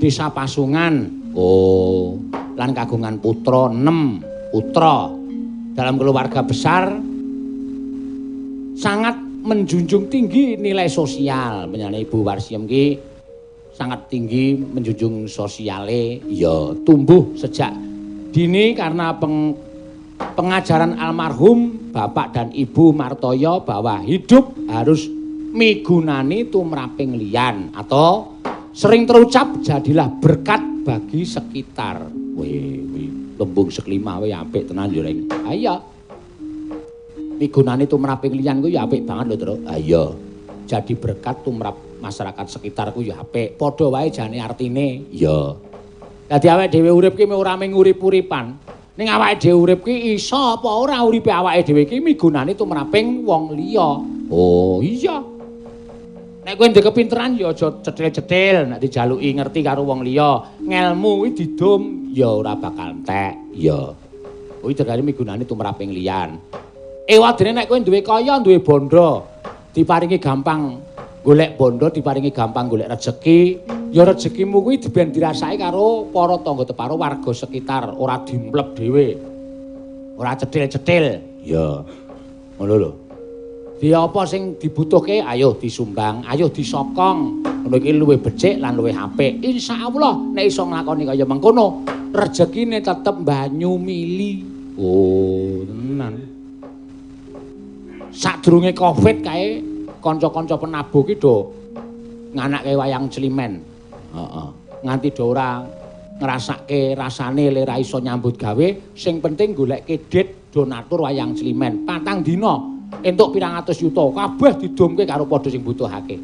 Desa Pasungan. Oh, lan kagungan putra 6 putra. Dalam keluarga besar sangat menjunjung tinggi nilai sosial. Panjenengane Ibu Warsiem ki sangat tinggi menjunjung sosiale. Ya, tumbuh sejak dini karena pengajaran almarhum Bapak dan Ibu Martoyo bahwa hidup harus migunani tumraping liyan atau sering terucap jadilah berkat bagi sekitar. Wih, wih, lembung seklima wih apik tenan yo, Reng. Ha iya. Migunani tumraping liyan kuwi ya apik banget lho, Truk. Ha iya. Jadi berkat tumrap masyarakat sekitar kuwi ya apik. Padha wae jane artine. Iya. Dadi awake dhewe urip ki ora mung urip-uripan. Ning awake dhewe urip ki iso apa ora uripe awake dhewe ki migunani tumraping wong liya. Oh, iya. Nek kowe ndek kepinteran ya aja cetil-cetil nek dijaluki ngerti karo wong liya. Ngelmu kuwi didum ya ora bakal entek. Iya. Kuwi jenenge migunani tumraping liyan. Ewadene nek kowe duwe kaya, duwe bondo, diparingi gampang golek bondo, diparingi gampang golek rejeki, ya rejekimu kuwi ben dirasake karo para tangga teparo warga sekitar, ora dimplep dhewe. Ora cetil-cetil. Ya. Ngono lho. Dia apa sing dibutuhke, ayo disumbang, ayo disokong. Ngono iki luwih becik lan luwih apik. Insyaallah nek iso nglakoni kaya mengkono, rejekine tetep banyu mili. Oh, tenan. Sadurunge Covid kae kanca-kanca penabuh ki do nganake wayang climen. Heeh. Nganti do ora ngrasake rasane le ra iso nyambut gawe, sing penting goleke dit donatur wayang climen. 4 dina entuk pirang atus yuta, kabeh didumke karo padha sing butuhake.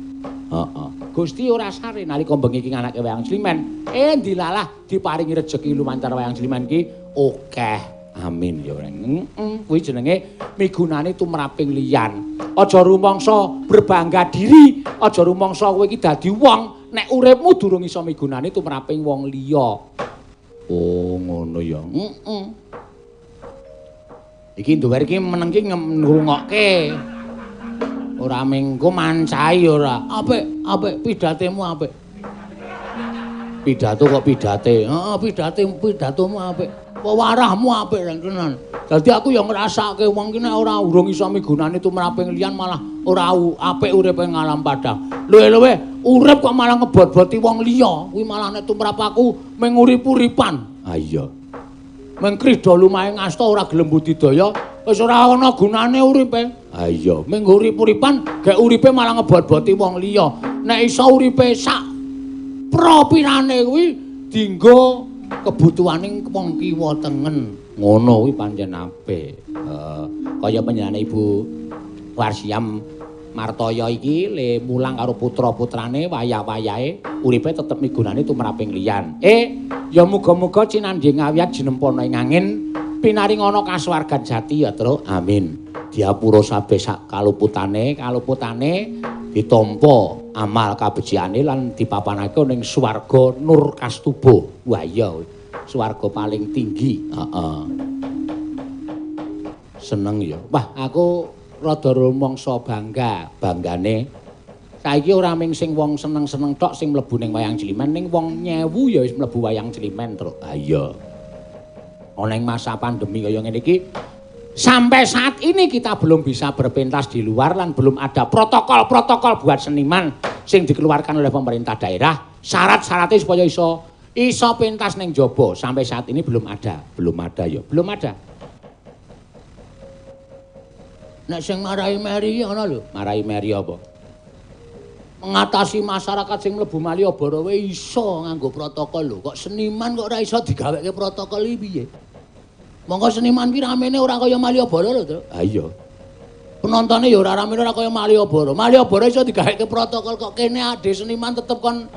Heeh. Gusti ora sare nalika bengi iki nganake wayang climen, ndilalah diparingi rejeki lumantar wayang climen ki akeh. Amin ya Reng. Kuwi jenenge migunani tumraping liyan. Aja rumangsa berbangga diri, aja rumangsa kowe iki dadi wong nek uripmu durung iso migunani tumraping wong liya. Oh, ngono ya. Heeh. Iki nduwer iki meneng ki ngrungokke. Ora mengko mancai ora. Apik, apik pidatemu apik. Pidato kok pidate. Heeh, pidate pidatomu apik. Wewarahmu apik tenan. Dadi aku ya ngrasake wong ki nek ora urung iso migunani tumraping liyan malah ora apik uripe ngalam padang. Luwe-luwe urip kok malah ngebot-boti wong liya. Kuwi malah nek tumrap aku mung urip-uripan. Ha iya. Mung krida lumahe ngasta ora gelem budidaya, wis ora ana gunane uripe. Ha iya, mung urip-uripan gek uripe malah ngebot-boti wong liya. Nek iso uripe sak propirane kuwi dienggo kebutuhaning wong kiwa tengen. Ngono kuwi pancen apik. Kaya panjenengane Ibu Warsiam Martoyo iki le mulang karo putra-putrane wayah-wayahe uripe tetep migunani tumraping liyan. Ya muga-muga cinandhi ngawiyat jinempana ing angin pinaring ana kasuwargan jati ya, Truk. Amin. Diapura sabeh sak kaluputane, kaluputane ditampa amal kabeciane lan dipapanake ning swarga Nur Kastuba. Wah iya, swarga paling tinggi. Heeh. Seneng ya. Wah, aku rada rumangsa bangga, banggane saiki ora mung sing wong seneng-seneng tok sing mlebu ning wayang Climen, ning wong nyewu ya wis mlebu wayang Climen, Truk. Ha iya. Ana ing masa pandemi kaya ngene iki, sampai saat ini kita belum bisa berpentas di luar lan belum ada protokol-protokol buat seniman sing dikeluarkan oleh pemerintah daerah. Syarat-syaratnya supaya iso iso pentas ning jaba sampai saat ini belum ada, belum ada ya, belum ada. Nek sing marai meri ana lho, marai meri apa? Mengatasi masyarakat sing mlebu Malioboro wae iso nganggo protokol lho. Kok seniman kok ora iso digaweke protokol iki piye? Monggo seniman ki ramene ora kaya Malioboro lho, Truk. Ha iya. Penontone ya ora ramene ora kaya Malioboro. Malioboro iso digaweke protokol kok kene ade seniman tetep kon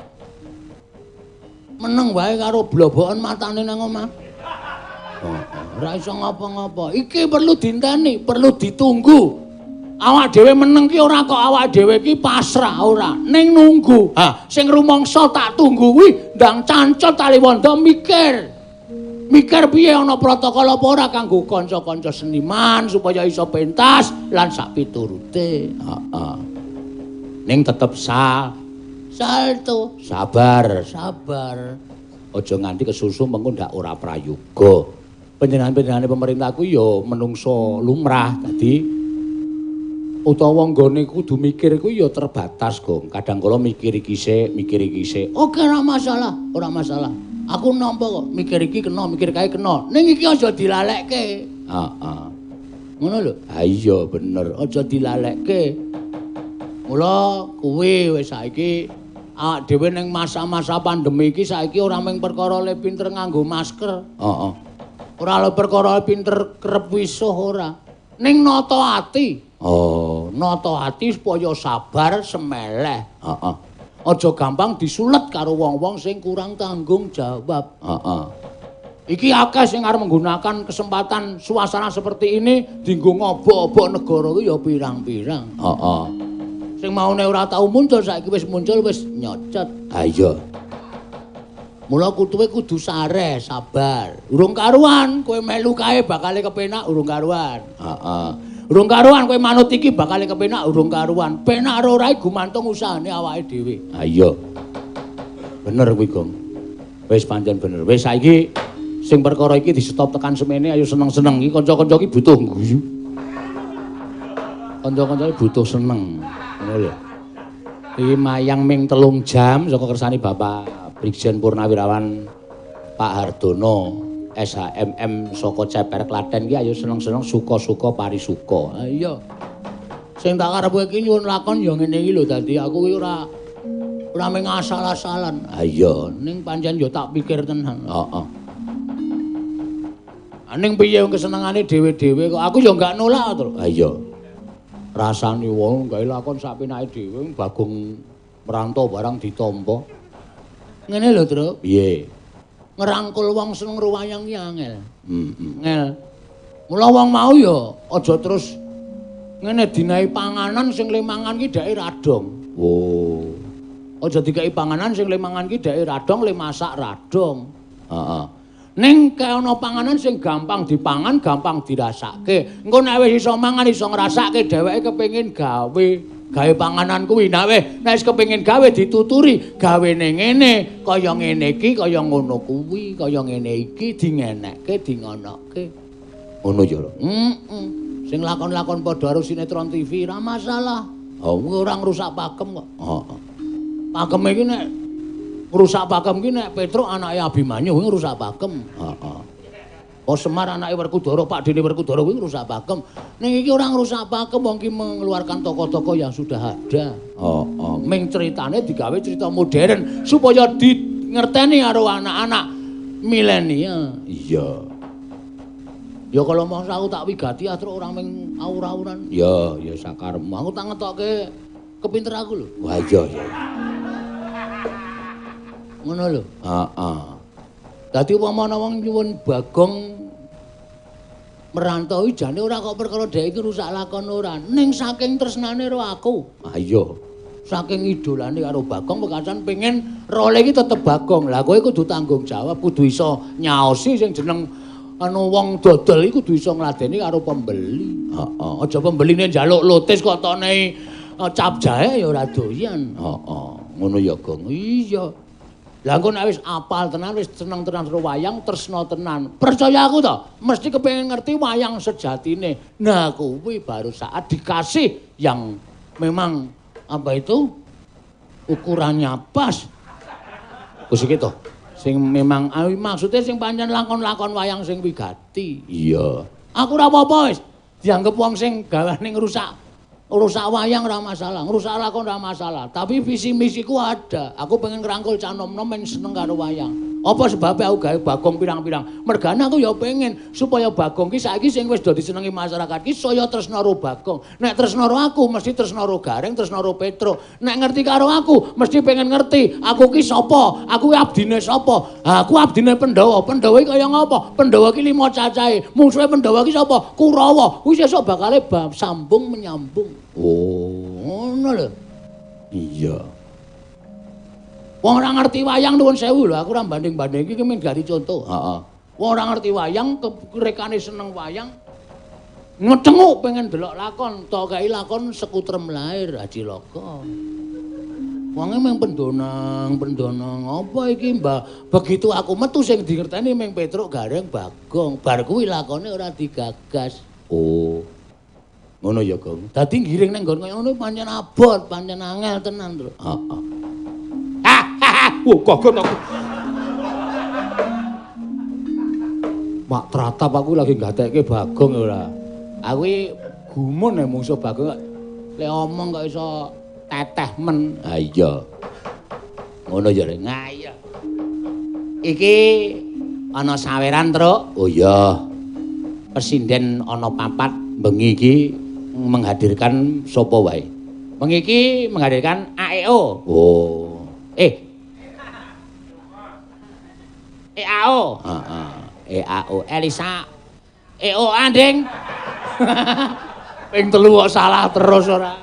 meneng wae karo blobokan matane nang omah. Ora iso ngapa-ngapa. Iki perlu dinteni, perlu ditunggu. Awak dhewe meneng ki ora kok awak dhewe ki pasrah ora, ning nunggu. Ha, sing rumangsa tak tunggu kuwi ndang cancet taliwondo mikir. Mikir piye ana protokol apa ora kanggo kanca-kanca seniman supaya iso pentas lan sak piturute. Heeh. Ning tetep salto, sabar, sabar. Aja nganti kesusu mengko ndak ora prayoga. Panjenengan-panjenengane pemerintah kuwi ya menungso lumrah, dadi utawa nggone kudu mikir kuwi ya terbatas, Gong. Kadang kala mikir iki sik, mikir iki sik. Oke, ora masalah, ora masalah. Aku nampa kok, mikir iki kena, mikir kae kena. Ning iki aja dilalekke. Heeh. Ngono lho. Ha iya bener, aja dilalekke. Mula kuwi wis saiki awak dhewe ning masa-masa pandemi iki saiki ora mung perkara le pinter nganggo masker. Heeh. Ora le perkara pinter kerep wisuh ora. Ning nata ati. Oh, nata ati supaya sabar semeleh. Heeh. Aja gampang disulet karo wong-wong sing kurang tanggung jawab. Heeh. Iki akeh sing arep menggunakan kesempatan suasana seperti ini dienggo ngobok-obok negara kuwi ya pirang-pirang. Heeh. Sing maune ora tau muncul saiki wis muncul wis nyocot. Ha iya. Mula kutuwe kudu sareh, sabar. Urung karuan kowe melu kae bakale kepenak urung karuan. Heeh. Urung karuan kowe manut iki bakale kepenak urung karuan. Penak ora gumantung usahane awake dhewe. Ha iya. Bener kuwi, Gong. Wis pancen bener. Wis saiki sing perkara iki di-stop tekan semene ayo seneng-seneng iki kanca-kanca iki butuh guyu. Kanca-kanca iki butuh seneng. Ngono lho. Iki mayang ming 3 jam saka kersane Bapak Brigjen Purnawirawan Pak Hardono SHMM saka Ceper Klaten iki ayo seneng-seneng suka-suka parisuka. Ha iya. Sing tak karepe iki nyuwun lakon ya ngene iki lho, dadi aku ki ora mung asal-asalan. Ha iya, ning pancen ya tak pikir tenan. Heeh. Ning piye kesenengane dhewe-dhewe kok aku ya enggak nolak to. Ha iya. Rasane wong gawe lakon sak penake dhewe Bagong merantau barang ditampa. Ngene lho, Truk. Piye? Ngerangkul wong seneng ruwayang ki angel. Heeh. Ngel. Mula wong mau ya aja terus ngene dinahi panganan sing le mangan ki dheke radong. Oh. Aja dikeki panganan sing le mangan ki dheke radong, le masak radong. Heeh. Ning ana panganan sing gampang dipangan, gampang dirasake. Engko nek wis iso mangan, iso ngrasake, dheweke kepengin gawe gawe panganan kuwi. Nek wis kepengin gawe dituturi, gawene ngene, kaya ngene iki, kaya ngono kuwi, kaya ngene iki dingenekke, dingonokke. Ngono ya. Heeh. Sing lakon-lakon padha karo sinetron TV ora masalah. Oh, ora ngrusak pakem kok. Heeh. Pakem iki nek ngrusak pakem ki nek Petruk anake Abimanyu kuwi ngrusak pakem. Heeh. Oh Semar anake Werkudara, Pak Dene Werkudara kuwi ngrusak pakem. Ning iki ora ngrusak pakem, wong ki mengeluarkan tokoh-tokoh yang sudah ada. Heeh. Ming ceritane digawe cerita modern supaya dingerteni karo anak-anak milenial. Iya. Ya kalau mongso aku tak wigati atruk ora ming aur-auran. Ya, ya sakarepmu. Aku tak ngetokke kepinter aku lho. Wah iya iya. Ngono lho. Heeh. Dadi umpama ana wong nyuwun Bagong merantau jane ora kok perkara dhek iki rusak lakon ora, ning saking tresnane karo aku. Ah iya. Saking idolane karo Bagong pekasan pengen role iki tetep Bagong. Lah kowe kudu tanggung jawab, kudu iso nyaosi sing jeneng anu wong dodol iki kudu iso ngladeni karo pembeli. Heeh. Aja pembeline njaluk lotis kok tokne cap jahe ya ora doyan. Heeh. Ngono ya, Gong. Iya. Lah engko nek wis apal tenan, wis seneng tenan karo wayang, tresna tenan. Percaya aku to, mesti kepengin ngerti wayang sejatine. Nah, kuwi baru saat dikasih yang memang apa itu ukurannya pas. Wis iki to. Sing memang maksudnya sing pancen lakon-lakon wayang sing wigati. Iya. Aku ora apa-apa wis. Dianggep wong sing gawane ngrusak rusak wayang ora masalah, ngrusak lakon ora masalah, tapi visi misiku ada. Aku pengen ngrangkul cah nom-nom men seneng karo wayang. Apa sebabnya aku gawe Bagong pirang-pirang? Mergane aku ya pengen supaya Bagong ki saiki sing wis do disenengi masyarakat ki saya tresna karo Bagong. Nek tresna karo aku mesti tresna karo Gareng, tresna karo Petruk. Nek ngerti karo aku mesti pengen ngerti aku ki sapa, aku ki abdine sapa. Aku abdine Pandhawa. Pandhawa iki kaya ngapa? Pandhawa ki 5 cacahe. Mungsuhe Pandhawa ki sapa? Kurawa. Kuwi sesuk bakale sambung menyambung. Oh, ngono lho. Iya. Wong ora ngerti wayang nuwun sewu lho, aku ora banding-banding iki mung gari contoh. Heeh. Wong ora ngerti wayang, rekane seneng wayang. Ngecenguk pengen delok lakon, tok kei lakon Sekutrem Lahir Haji Loko. Wonge mung pendonang-pendonang apa iki, Mbah? Begitu aku metu sing dingerteni mung Petruk, Gareng, Bagong. Bar kuwi lakone ora digagas. Oh. Ngono ya, Gong. Dadi ngiring nang nggon kaya ngono pancen abot, pancen angel tenan, Tru. Heeh. Wah, kaget aku. Mak tratap aku lagi gatekke Bagong ora. Aku iki gumun nek mungsuh Bagong kok le omong kok iso teteh men. Ha iya. Ngono ya, Reng. Ha iya. Iki ana saweran, Truk. Oh iya. Pesinden ana papat bengi iki menghadirkan sapa wae? Bengi iki menghadirkan AEO. Oh. EAO. Heeh. EAO Elisa. EO anding. Ping 3 kok salah terus ora.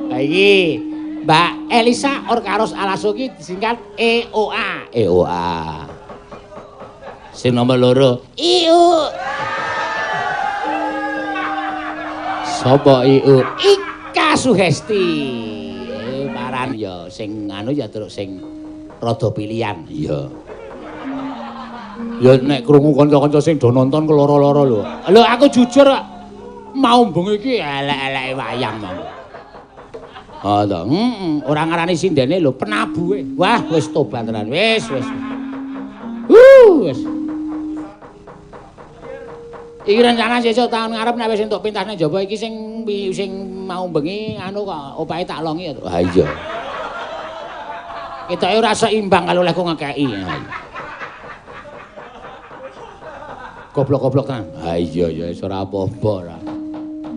Lah iki Mbak Elisa Orkaros Alaso iki disingkat EOA. EOA. Sing nomor 2 IU. Sapa IU? Ika Suhesti. Paran ya sing anu ya terus sing rada pilihan. Iya. Ya nek krungu kanca-kanca sing do nonton keloro-loro lho. Lho aku jujur kok mau bengi iki elek-eleke wayang mau. Ah ta. Heeh, ora ngarani sindene lho penabuhe. Wah, wis tobat tenan. Wis, wis. Wis. Iki rencana sesuk taun ngarep nek wis entuk pentasne njaba iki sing mau bengi anu kok opahe tak longi ya, Tru. Ha iya. Ketoke ora seimbang kalau olehku ngekeki. Goblok-goblok tenan. Ha iya ya wis ora apa-apa ora.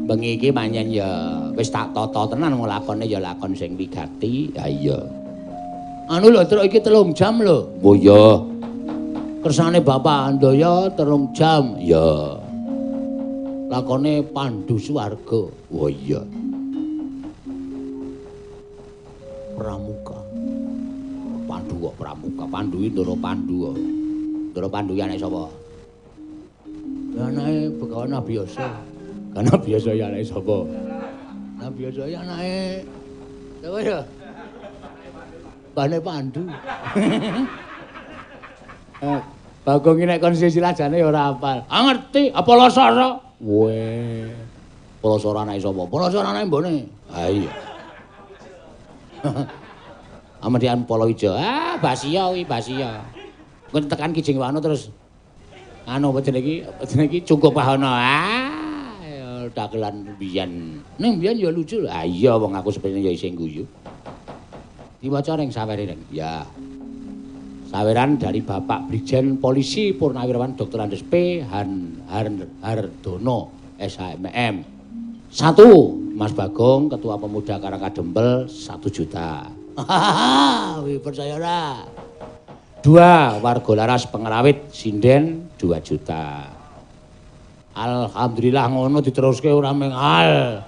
Bengi iki pancen ya wis tak tata tenan wong lakone ya lakon sing wigati. Ha iya. Anu lho, Truk, iki 3 jam lho. Oh iya. Kersane Bapak Andaya 3 jam. Ya. Lakone Pandu Swarga. Oh iya. Pramuka. Pandu kok Pramuka. Pandu iki Ndara Pandu kok. Ndara Pandu ki anake sapa? Ya anake Begawan Abiyasa. Kan Abiyasa ya anake sapa? Abiyasa ya anake sapa ya? Mbane Pandu. Bagong iki nek kon silsilah jane ya ora hafal. Ah ngerti, apa Lasara? Weh. Palasara anake sapa? Palasara anake mbone. Ha iya. Amedian Palawija. Ah, Basiya kuwi, Basiya. Engko tekan Kijing Wana terus anu apa jenenge iki? Apa jenenge iki Cungkup Pahana. Ah, ya dagelan biyen. Ning biyen ya lucu. Ah iya wong aku sepene ya isih guyu. Diwaca ning sawere ning. Ya. Saweran dari Bapak Brigjen Polisi Purnawirawan Dr. Andes P. Hardono SHMM. 1. Mas Bagong, Ketua Pemuda Karangkadempel 1 juta. Hahaha, wih percaya ora. 2. Warga Laras Pengrawit Sinden 2 juta. Alhamdulillah ngono diteruske ora meng al.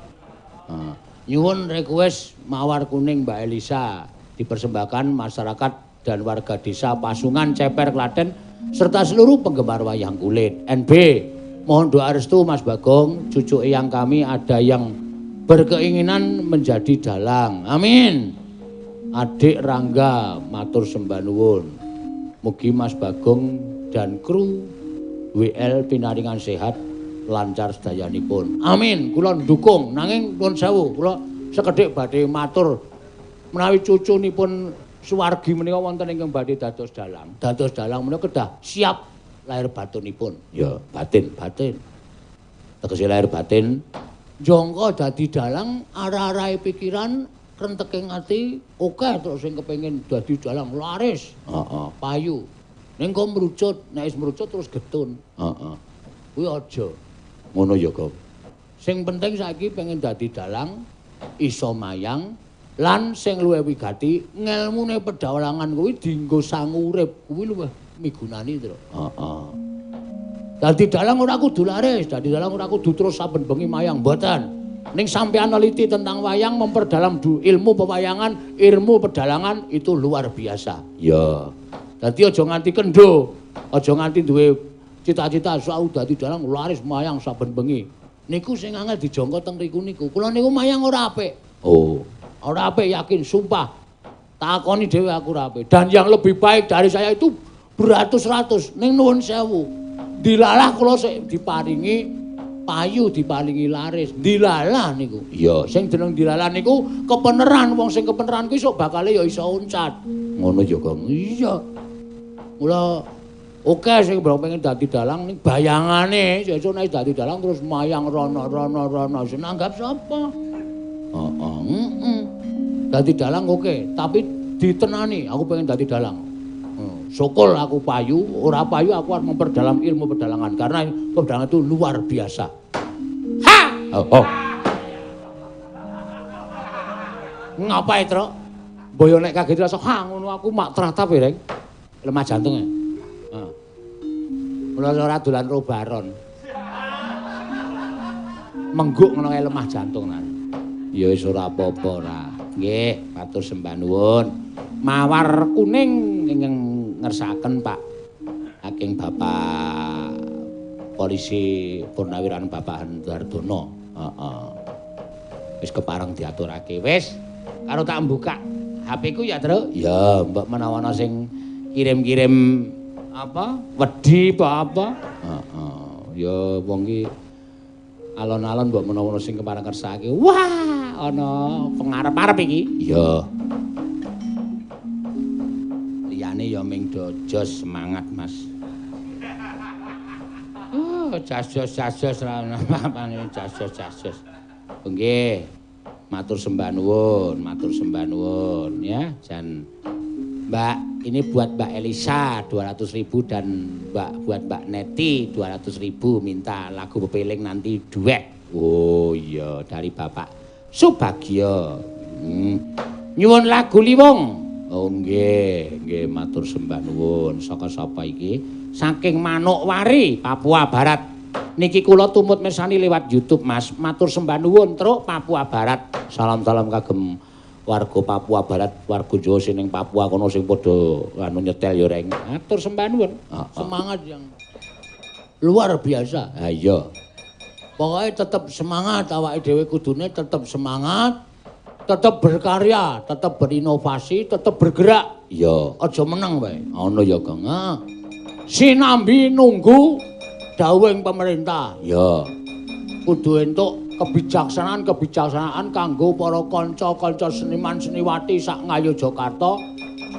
Nyuwun request Mawar Kuning Mbak Elisa dipersembahkan masyarakat dan warga desa Pasungan Ceper Klaten serta seluruh penggemar wayang kulit. NB, mohon doa restu Mas Bagong, cucu eyang kami ada yang berkeinginan menjadi dalang. Amin. Adik Rangga matur sembah nuwun. Mugi Mas Bagong dan kru WL pinaringan sehat lancar sedayanipun. Amin. Kula ndukung nanging nuwun sewu, kula sekedhik badhe matur menawi cucunipun suwargi menika wonten ingkang badhe dados dalang. Dados dalang menika kedah siap lahir batinipun. Ya, batin, batin. Tegese lahir batin. Jongko dadi dalang arah-arahe pikiran, krenteking ati, akeh terus sing kepengin dadi dalang laris. Heeh, payu. Ning kok mrucut, nek wis mrucut terus getun. Heeh. Kuwi aja. Ngono ya, Gong. Sing penting saiki pengen dadi dalang, iso mayang, lan sing luwih wigati ngelmune pedalangan kuwi dienggo sangu urip, kuwi luwih migunani, Tru. Heeh. Dadi dalang ora kudu laris, dadi dalang ora kudu terus saben bengi mayang, mboten. Ning sampeyan neliti tentang wayang, memperdalam ilmu pewayangan, ilmu pedalangan itu luar biasa. Ya. Dadi aja nganti kendho, aja nganti duwe cita-cita sau dadi dalang laris mayang saben bengi. Niku sing angel dijangka teng riku niku. Kula niku mayang ora apik. Oh. Ora apik yakin, sumpah. Takoni dhewe aku ora apik. Dan yang lebih baik dari saya itu beratus-ratus. Ning nuwun sewu. Dilalah kula sik diparingi payu, diparingi laris. Dilalah niku. Iya, sing jeneng dilalah niku kepeneran. Wong sing kepeneran kuwi sok bakale ya iso uncat. Ngono ya, Gong. Iya. Mula oke sing pengen dadi dalang ning bayangane sesuk nek dadi dalang terus mayang rono-rono-rono sing nanggap sapa? Heeh, heeh. Dadi dalang oke, tapi ditenani aku pengen dadi dalang. Sokol aku payu, ora payu aku harus memperdalam ilmu pedalangan karena pedalangan itu luar biasa. Ha! Oh. Oh. Ngapain, Truk? Boyo nek kaget langsung ha ngono aku mak tratap ya, Reng. Lemah jantung ya. Heeh. Mula ora dolan ro baron. Mengguk ngono kae lemah jantung nan. Ya wis ora apa-apa ora. Nggih, matur sembah nuwun. Mawar kuning ingkang ngersakaken Pak saking Bapak Polisi Purnawirawan Bapak Hardono. Heeh. Wis kepareng diaturake. Wis karo tak mbukak HP ku ya, Truk. Ya, mbok menawa ana sing kirim-kirim apa? Wedi apa apa? Heeh. Ya wong iki alon-alon mbok menawa ana sing kepareng ngersakake. Wah, ana pengarep-arep iki. Ya. Liyane ya ming do jos semangat, Mas. Oh, jas-jos ra ono apane jas-jos. Nggih. Matur sembah nuwun, matur sembah nuwun ya. Jan Mbak, ini buat Mbak Elisa 200.000 dan Mbak buat Mbak Neti 200.000 minta lagu pepeling nanti duet. Oh iya, dari Bapak Subagio. Nyuwun lagu Liwung. Oh nggih, nggih matur sembah nuwun. Saka sapa iki? Saking Manokwari, Papua Barat. Niki kula tumut mirsani lewat YouTube, Mas. Matur sembah nuwun, Truk Papua Barat. Salam-salam kagem Warga Papua Barat, warga Jawa sing ning Papua kono sing padha anu nyetel ya Reng. Atur sembah nuwun. Semangat yang luar biasa. Ha iya. Pokoke tetep semangat, awake dhewe kudune tetep semangat, tetep berkarya, tetep berinovasi, tetep bergerak. Iya, aja meneng wae. Ngono ya, Kang. Sinambi nunggu dawuhing pemerintah. Iya. Kudu entuk kebijaksanaan-kebijaksanaan kanggo para kanca-kanca seniman seniwati sak Ngayogyakarta.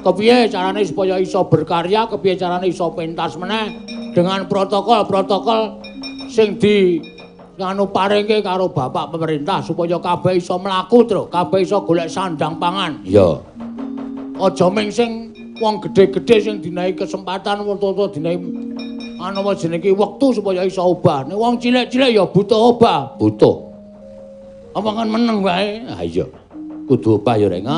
Kepiye carane supaya iso berkarya, kepiye carane iso pentas meneh dengan protokol-protokol sing di nganu paringke karo bapak pemerintah supaya kabeh iso mlaku, Truk, kabeh iso golek sandang pangan. Iya. Aja ming sing wong gedhe-gedhe sing dinehi kesempatan utawa dinehi anu apa jenenge wektu supaya iso obah. Nek wong cilik-cilik ya butuh obah, butuh. Omongan meneng wae. Ha iya. Kudu obah ya, Reng.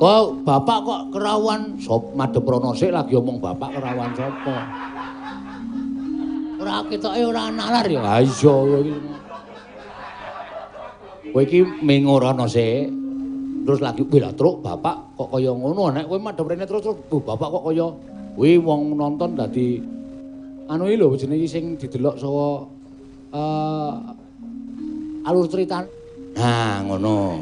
Kok bapak kok kerawan sop madhep rono sik lagi omong bapak kerawan sapa? Ora ketoke ora nalar ya. Ha iya kowe iki. Kowe iki mingorono sik. Terus lagi wih lah truk bapak kok kaya ngono, nek kowe madhep rene terus terus bapak kok kaya kuwi wong nonton dadi anu iki lho jenenge sing didelok saka alur cerita. Nah, ngono.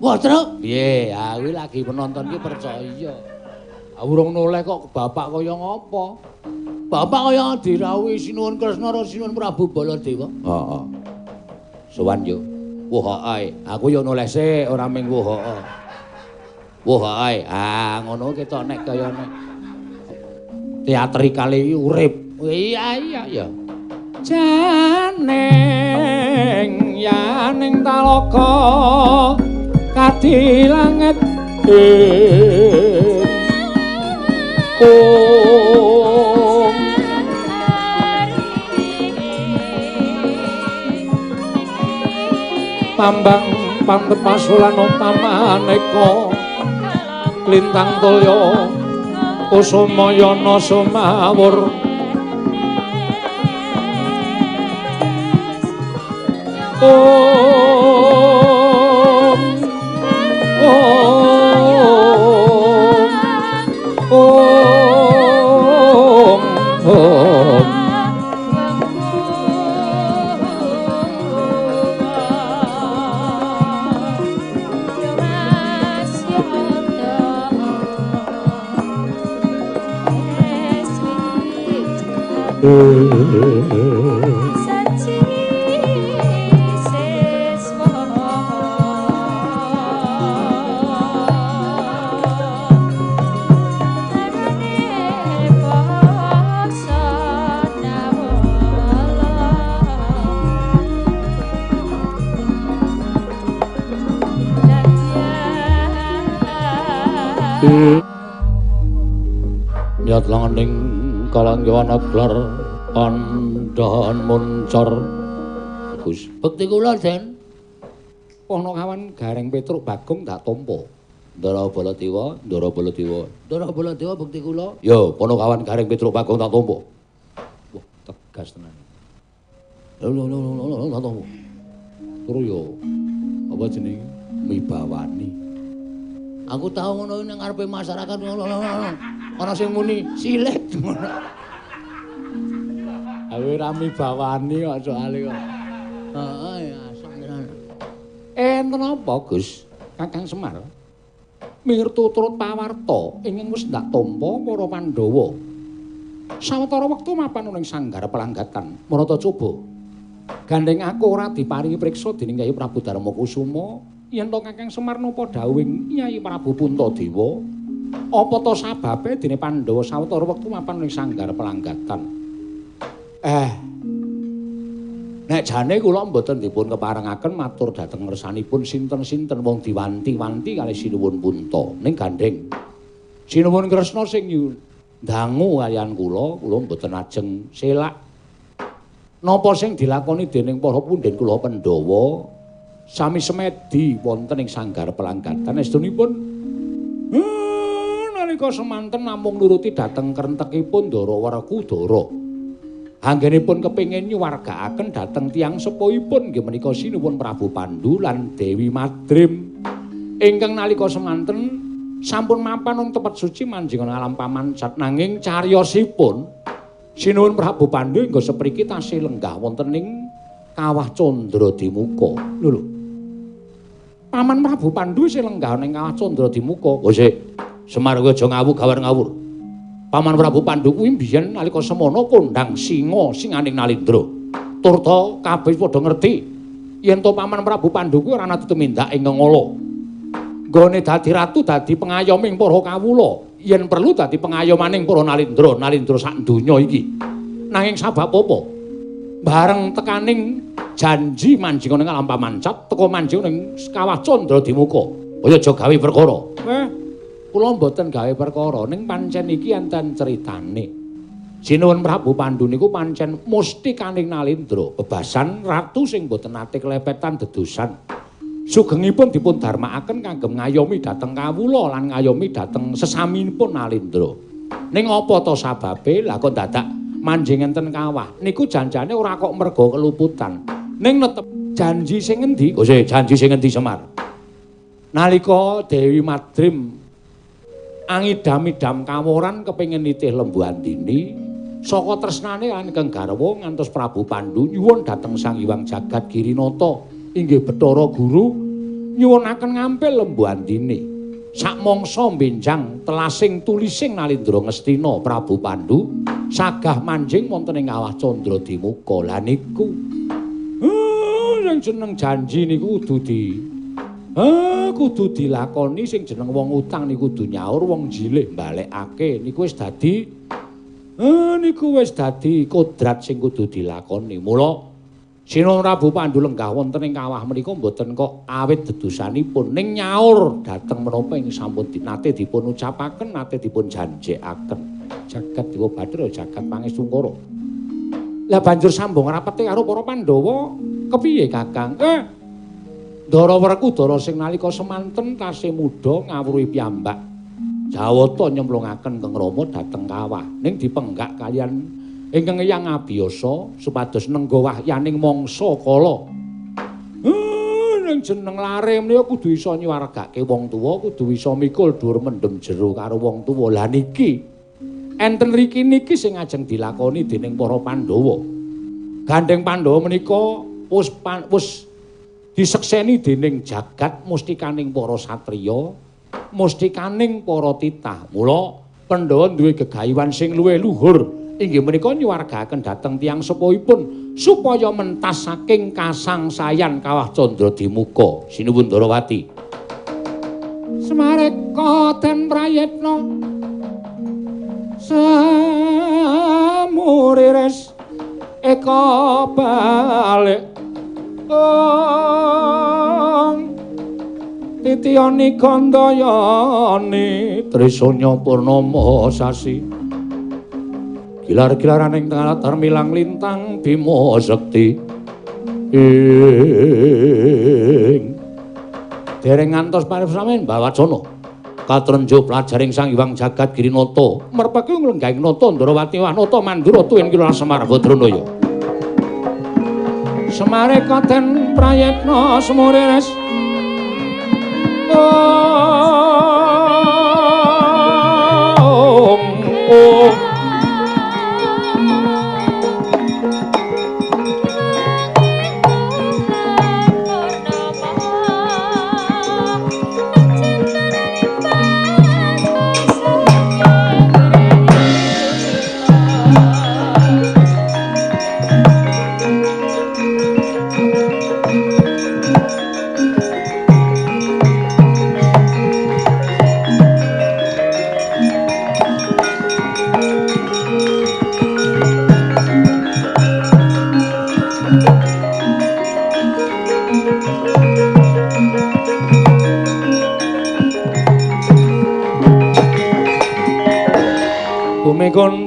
Wah, truk piye? Ha kuwi lagi penonton ki percaya. Ha urung noleh kok bapak kaya ngopo? Bapak kaya dirawuhi Sinuwun Kresna karo Sinuwun Prabu Baladewa. Heeh. Sowan yo. Wah ae, aku yo noleh sik ora ming wah. Wah ae. Ah ngono ketok nek kaya nek teatrikale iki urip. Iya iya ya. Janing yaning talaga kadi langit ing pambang pantep pasulan pamaneka lintang tulya kusumayana sumawur om om om om. Nyat langening kalanggawan aglar andhahan muncar. Bagus. Bekti kula, Den. Ponokawan Gareng Petruk Bagong tak tampa. Ndara Baladewa, Ndara Baladewa. Ndara Baladewa bekti kula. Ya, Ponokawan Gareng Petruk Bagong tak tampa. Wah, tegas tenan. Lho lho lho tak tampa. Turu yo apa jenenge? Mibawani. Aku tau ngono ning ngarepe masyarakat ngono. Ana sing muni silet ngono. Aku ora mibawani kok soalé kok. Heeh ya asem tenan. Enten apa, Gus? Kakang Semar. Mirtu turut pawarta ingkang wis ndak tampa para Pandhawa. Sawetara wektu mapan ning sanggar pelanggatan, marata coba. Gandeng aku ora diparingi priksa dening Kyai Prabu Darmakusuma, yen to Kakang Semar napa dawuhing Kyai Prabu Puntadewa, apa to sababe dene Pandhawa sawetara wektu mapan ning sanggar pelanggatan? Nek jane kula mboten dipun keparengaken matur dhateng ngersanipun sinten-sinten wong diwanti-wanti kalih Sinuwun Punta. Ning gandeng Sinuwun Kresna sing ndangu kaliyan kula, kula mboten ajeng selak. Napa sing dilakoni dening para punden kula Pandhawa sami semedi wonten ing sanggar pelanggatan estunipun nalika semanten namung nuruti dhateng krentekipun Ndara Werkudara. Anggenipun kepengin nyuwargaaken dhateng tiyang sepuhipun inggih menika Sinuwun Prabu Pandu lan Dewi Madrim ingkang nalika semanten sampun mapan ing tempat suci manjing alam pamancat nanging cariyosipun Sinuwun Prabu Pandu hingga sepriki tasih lenggah wonten ing Kawah Candra Dimuka. Lho lho. Paman Prabu Pandu isih lenggah ning Kawah Candra Dimuka. Oh sik, Semar kowe aja ngawur gawar ngawur. Paman Prabu Pandu kuwi mbiyen nalika semana kondhang singa singaning Nalindra. Turta kabeh padha ngerti yen to Paman Prabu Pandu kuwi ora ana tumindak ing ngala. Nggone dadi ratu dadi pengayoming para kawula, yen perlu dadi pengayomaning para Nalindra, Nalindra sak donya iki. Nanging sabab apa? Bareng tekaning janji manjing ning alam pamancat, teka manjing ning Kawah Candra Dimuka. Kaya aja gawe perkara. Kula mboten gawe perkara, ning pancen iki enten critane. Sinuwun Prabu Pandu niku pancen mustikaning Nalindra, bebasan ratu sing mboten nate klepetan dedosan. Sugengipun dipun darmakaken kagem ngayomi dhateng kawula lan ngayomi dhateng sesaminipun Nalindra. Ning apa to sababe? Lah kok dadak manjing enten kawah. Niku janjane ora kok merga keluputan. Ning netep janji sing endi? Oh sik, janji sing endi Semar? Nalika Dewi Madrim angidam-idam kaworan kepengin nitih Lembu Andini saka tresnane lan ingkang garwa ngantos Prabu Pandu nyuwun dhateng Sang Hyang Jagat Girinata inggih Bathara Guru nyuwunaken ngampil Lembu Andini. Sakmangsa benjang telasing tulising Nalindra Ngastina Prabu Pandu sagah manjing wonten ing Kawah Candra Dimuka. Lah niku sing jeneng janji niku kudu di kudu dilakoni, sing jeneng wong utang niku kudu nyaur, wong jilih balekake niku wis dadi niku wis dadi kodrat sing kudu dilakoni. Mula Sinuwun Prabu Pandu lenggah wonten ing kawah menika mboten kok awit dedosanipun ning nyaur dhateng menapa ing sampun nate dipun ucapaken, nate dipun janjekaken. Jagat Dewa Bathara, jagat Pangestungkara. Lah banjur sambung rapete karo para Pandhawa kepiye Kakang? Ndara Werkudara sing nalika semanten tasih mudha ngawruhi piyambak Jawata nyemplungaken Kang Rama dhateng kawah ning dipenggak kalian ingkang Eyang Abiyasa supados nengga wahyaning mangsa kala. Ning jeneng lare menika kudu iso nyuwargake wong tuwa, kudu iso mikul dhuwur mendem jero karo wong tuwa. Lah niki enten riki niki sing ajeng dilakoni dening para Pandhawa. Gandeng Pandhawa menika wis disekseni dening jagat mustikaning para satriya, mustikaning para titah. Mula Pandhawa duwe gegayuhan sing luwih luhur inggih menika nyuwargaken dhateng tiyang sepuhipun supaya mentas saking kasangsayan Kawah Candra Dimuka. Sinuwun Darawati. Semareka den prayitna samuriris eka balik titiyani gandayani Trisanya purnama sasi gilar-gilaran ing tengah latar milang lintang Bima Sekti ing dereng ngantos paripsamen Bawacana katrenjo pelajaring Sang Hyang Jagat Girinata merpeki nglenggahing nata Ndrawati Wanata Mandura tuwin kila Semar Badranaya. Semareka den prayitna semurires om om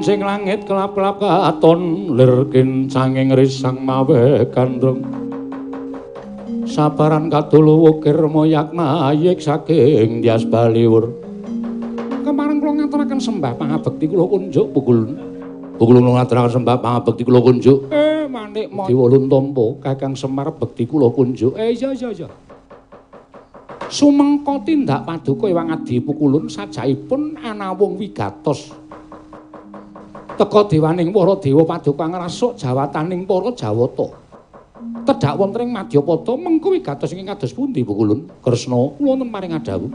Sing langit kelap-kelap katon lir kincanging risang mawe gandrung sabaran kadulu wukir moyak mayik saking Dyas Baliwur. Kemareng kula ngaturaken sembah pangabekti kula kunjuk pukul. Pukulun ngaturaken sembah pangabekti kula kunjuk. Manik Maya. Dewa Luntampa Kakang Semar bekti kula kunjuk. Iya iya iya. Sumengko tindak paduka Ewang Adi Pukulun sajaipun anawung wigatos. Teka dewaning para dewa paduka ngrasuk jawataning para Jawata. Tedhak wonten ing madyapada mengko wigatos ingkang kados pundi Pukulun? Kresna kula wonten paring adhawuh.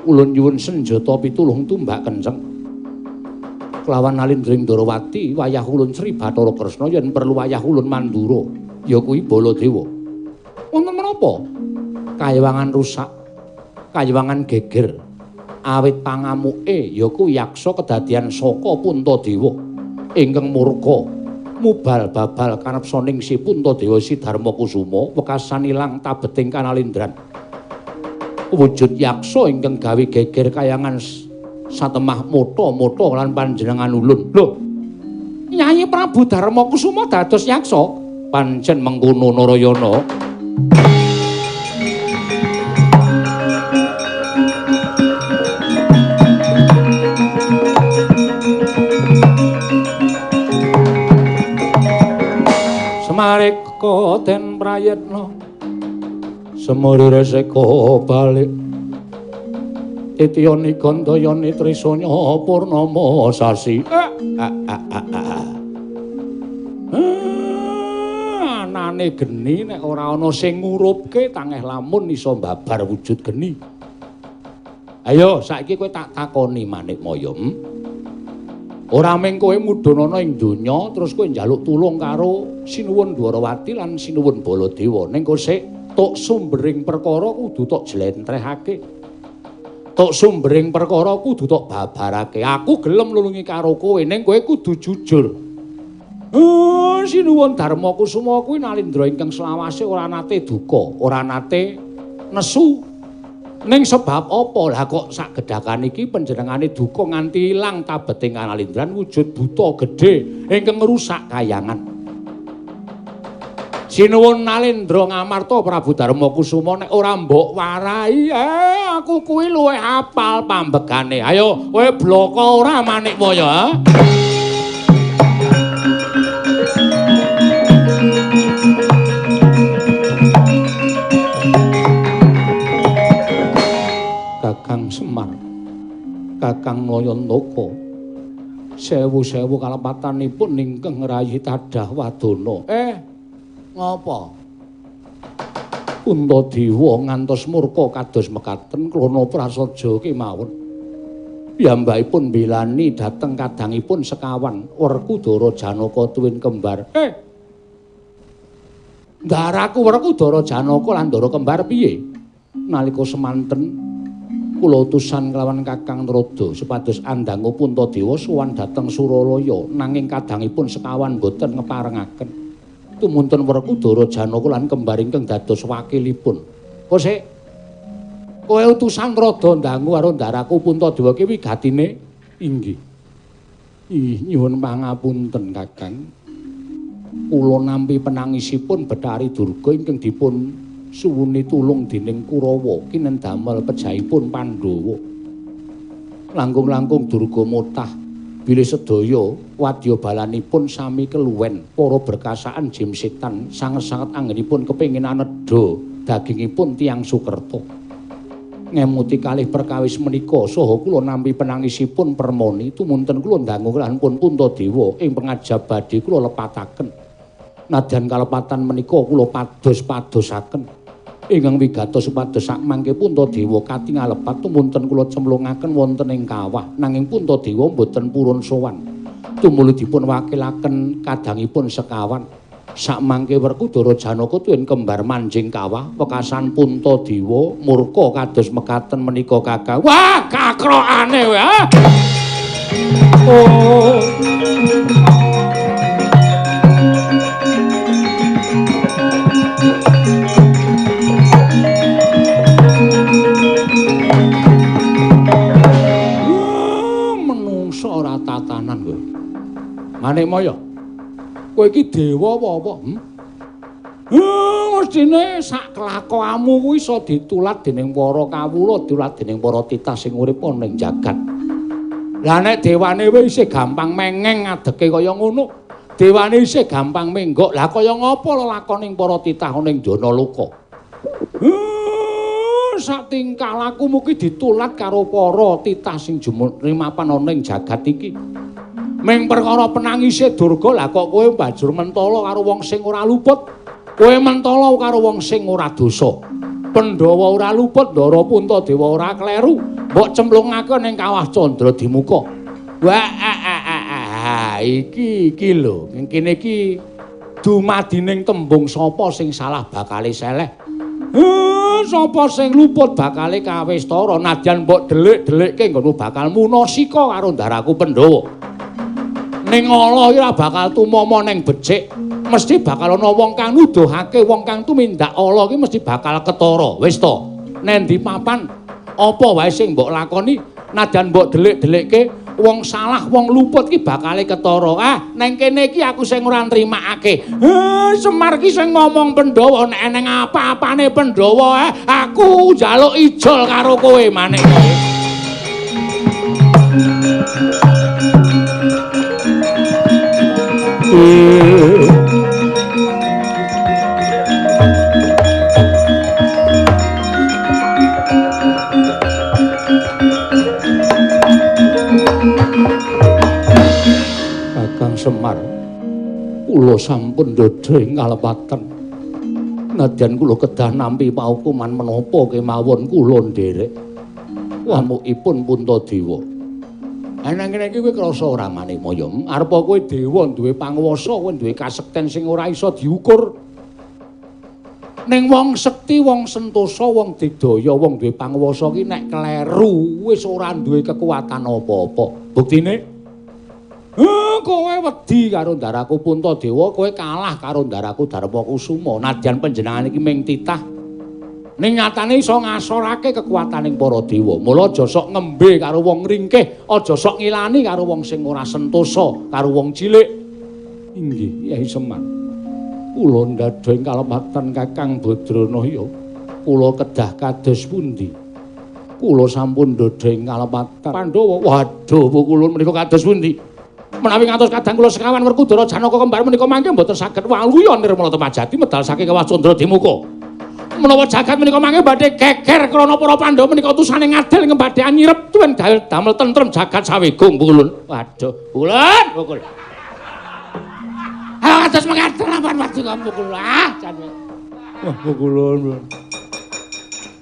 Ulun nyuwun senjata pitulung tumbak kenceng. Kelawan Nalindring Ndorowati wayah ulun Sri Bathara Kresna yen perlu wayah ulun Mandura ya kuwi Baladewa. Wonten menapa? Kayewangan rusak, kayewangan geger. Awit pangamuke ya kuwi yaksa kedadian saka Puntadewa ingkang murka mubal babal kanepsaning si Puntadewa si Darma Kusuma wekasan ilang tabeting kanalindran. Wujud yaksa ingkang gawe geger kayangan satemah motha-motha lan panjenengan ulun. Lho, Nyai Prabu Darma Kusuma dados yaksa? Pancen mengkono Narayana. Semareka den prayitna semuri reseka balik Titiyani Gandayani Trisanya Purnama sasi. Anane geni nek ora ana sing ngurupke tangeh lamun iso mbabar wujud geni. Ayo saiki kowe tak takoni Manik Maya. Ora mung kowe mudhun ana ing donya terus kowe njaluk tulung karo Sinuwun Dwarawati lan Sinuwun Baladewa. Ning kowe sik tok sumbering perkara kudu tok jlentrehake. Tok sumbering perkara kudu tok babarake. Aku gelem nulungi karo kowe ning kowe kudu jujur. Sinuwun Darma Kusuma kuwi nalindra ingkang selawase ora nate duka, ora nate nesu. Ning sebab apa lah kok sak gedhakan iki panjenengane duka nganti ilang tabeting kanalindran wujud buta gedhe ingkang ngrusak kayangan. Sinuwun Nalendra Ngamarta Prabu Darma Kusuma nek ora mbok warai, aku kuwi luwih apal pambegane. Ayo kowe bloko ora Manik Maya, ha? Kakang Semar, Kakang Nayantaka, sewu-sewu kalepatanipun ingkang ngrayi tadah wadana. Ngapa? Puntadewa ngantos murka kados mekaten krana prasaja kemawon. Piyambakipun mbelani dhateng kadangipun sekawan Werkudara Janaka tuwin kembar. Ndaraku Werkudara Janaka lan Ndara kembar piye? Nalika semanten kula utusan kelawan Kakang Narada supados andangu Puntadewa sowan dhateng Suralaya nanging kadangipun sekawan boten ngeparengaken. Tumunten Werkudara Janaka lan kembar ingkang dados wakilipun. Kok sik kowe utusan rada ndangu karo ndaraku Puntadewa ki wigatine inggih. Ih nyuwun pangapunten Kakang. Kula nampi penangisipun Bathari Durga ingkang dipun suwuni tulung dening Kurawa kinendamel pejahipun Pandhawa. Langkung-langkung Durga motah bilih sedaya wadya balanipun sami keluwen para berkasaan jim setan sanget-sanget anggenipun kepengin anedha dagingipun tiyang Sukerta. Ngemuti kalih perkawis menika saha kula nampi penangisipun permoni tumunten kula ndangu lan pun Puntadewa ing pengajap badhe kula lepataken. Nadyan kalepatan menika kula pados-padosaken ingkang wigatos supados sakmangke Puntadewa katingal lepat tumunten kula cemplungaken wonten ing kawah nanging Puntadewa mboten purun sowan tumuli dipun wakilaken kadangipun sekawan sakmangke Werkudara Janaka tuwin kembar manjing kawah wekasan Puntadewa murka kados mekaten menika Kakang. Wah kakrokane kowe ha. Oh. Tatanan kowe. Manik Maya. Kowe iki dewa apa-apa? Mestine sak kelakuanmu kuwi iso ditulat dening para kawula, ditulat dening para titah sing urip ana ing jagat. Lah nek dewane wis isih gampang mengeng ngadeke kaya ngono, dewane isih gampang menggok. Lah kaya ngapa lelakoning para titah ning Janaloka? Sak tingkah lakumu ki ditulat karo para titah sing jumapan ana ing jagat iki. Ming perkara penangise Durga, lah kok kowe banjur mentala karo wong sing ora luput. Kowe mentala karo wong sing ora dosa. Pandhawa ora luput, Ndara Puntadewa ora kleru. Mbok cemplungake ning kawah Candra Dimuka. Wah, iki iki lho, kene iki dumadining tembung sapa sing salah bakale seleh. Sapa sing luput bakale kawistara. Nadyan mbok delik-delikke nggonmu bakal munasika karo ndaraku Pandhawa. Ning ala iki ora bakal tumama ning becik, mesti bakal ana wong kang nuduhake wong kang tumindak ala iki mesti bakal ketara. Wis to, nendi papan apa wae sing mbok lakoni, nadyan mbok delik-delikke wong salah, wong luput iki bakale ketara. Ah, neng kene iki aku sing ora nrimakake. Semar ki sing ngomong Pandhawa, nek eneng apa-apane Pandhawa, aku njaluk ijol karo kowe manik. Kakang Semar, kula sampun ndodha ing kalepatan. Nadyan kula kedah nampi paukuman menapa kemawon kula nderek wamukipun Puntadewa. Nang kene iki kowe krasa ora Manikmaya? Arepa kowe dewa duwe panguwasa, kowe duwe kasekten sing ora iso diukur. Ning wong sekti, wong sentosa, wong digdaya, wong duwe panguwasa ki nek kleru wis ora duwe kekuatan apa-apa. Buktine kowe wedi karo ndaraku Puntadewa, kowe kalah karo ndaraku Darmakusuma. Nadyan panjenengan iki ming titah, ning nyatane iso ngasorake kekuataning para dewa. Mula aja sok ngembe karo wong ringkih, aja sok ngilani karo wong sing ora sentosa, karo wong cilik. Inggih, Yai Semar. Kula ndadha ing kalepatan Kakang Badranaya. Kula kedah kados pundi? Kula sampun ndadha ing kalepatan Pandhawa. Waduh, pukulun menika kados pundi? Menawi ngantos kadang kula sekawan Werkudara Janaka kembar menika mangke mboten saged waluya nirmala temajati medal saking kawah Candra Dimuka. Menawa jagat menika mangke badhe geger krana para Pandhawa menika utusane ngadil ing badhe anyirep tuwin damel tentrem jagat sawegung pukulun. Waduh, pukulun, pukul. Ah, kados mekaten lapan paduka pukul. Ah, jan. Wah, pukulun.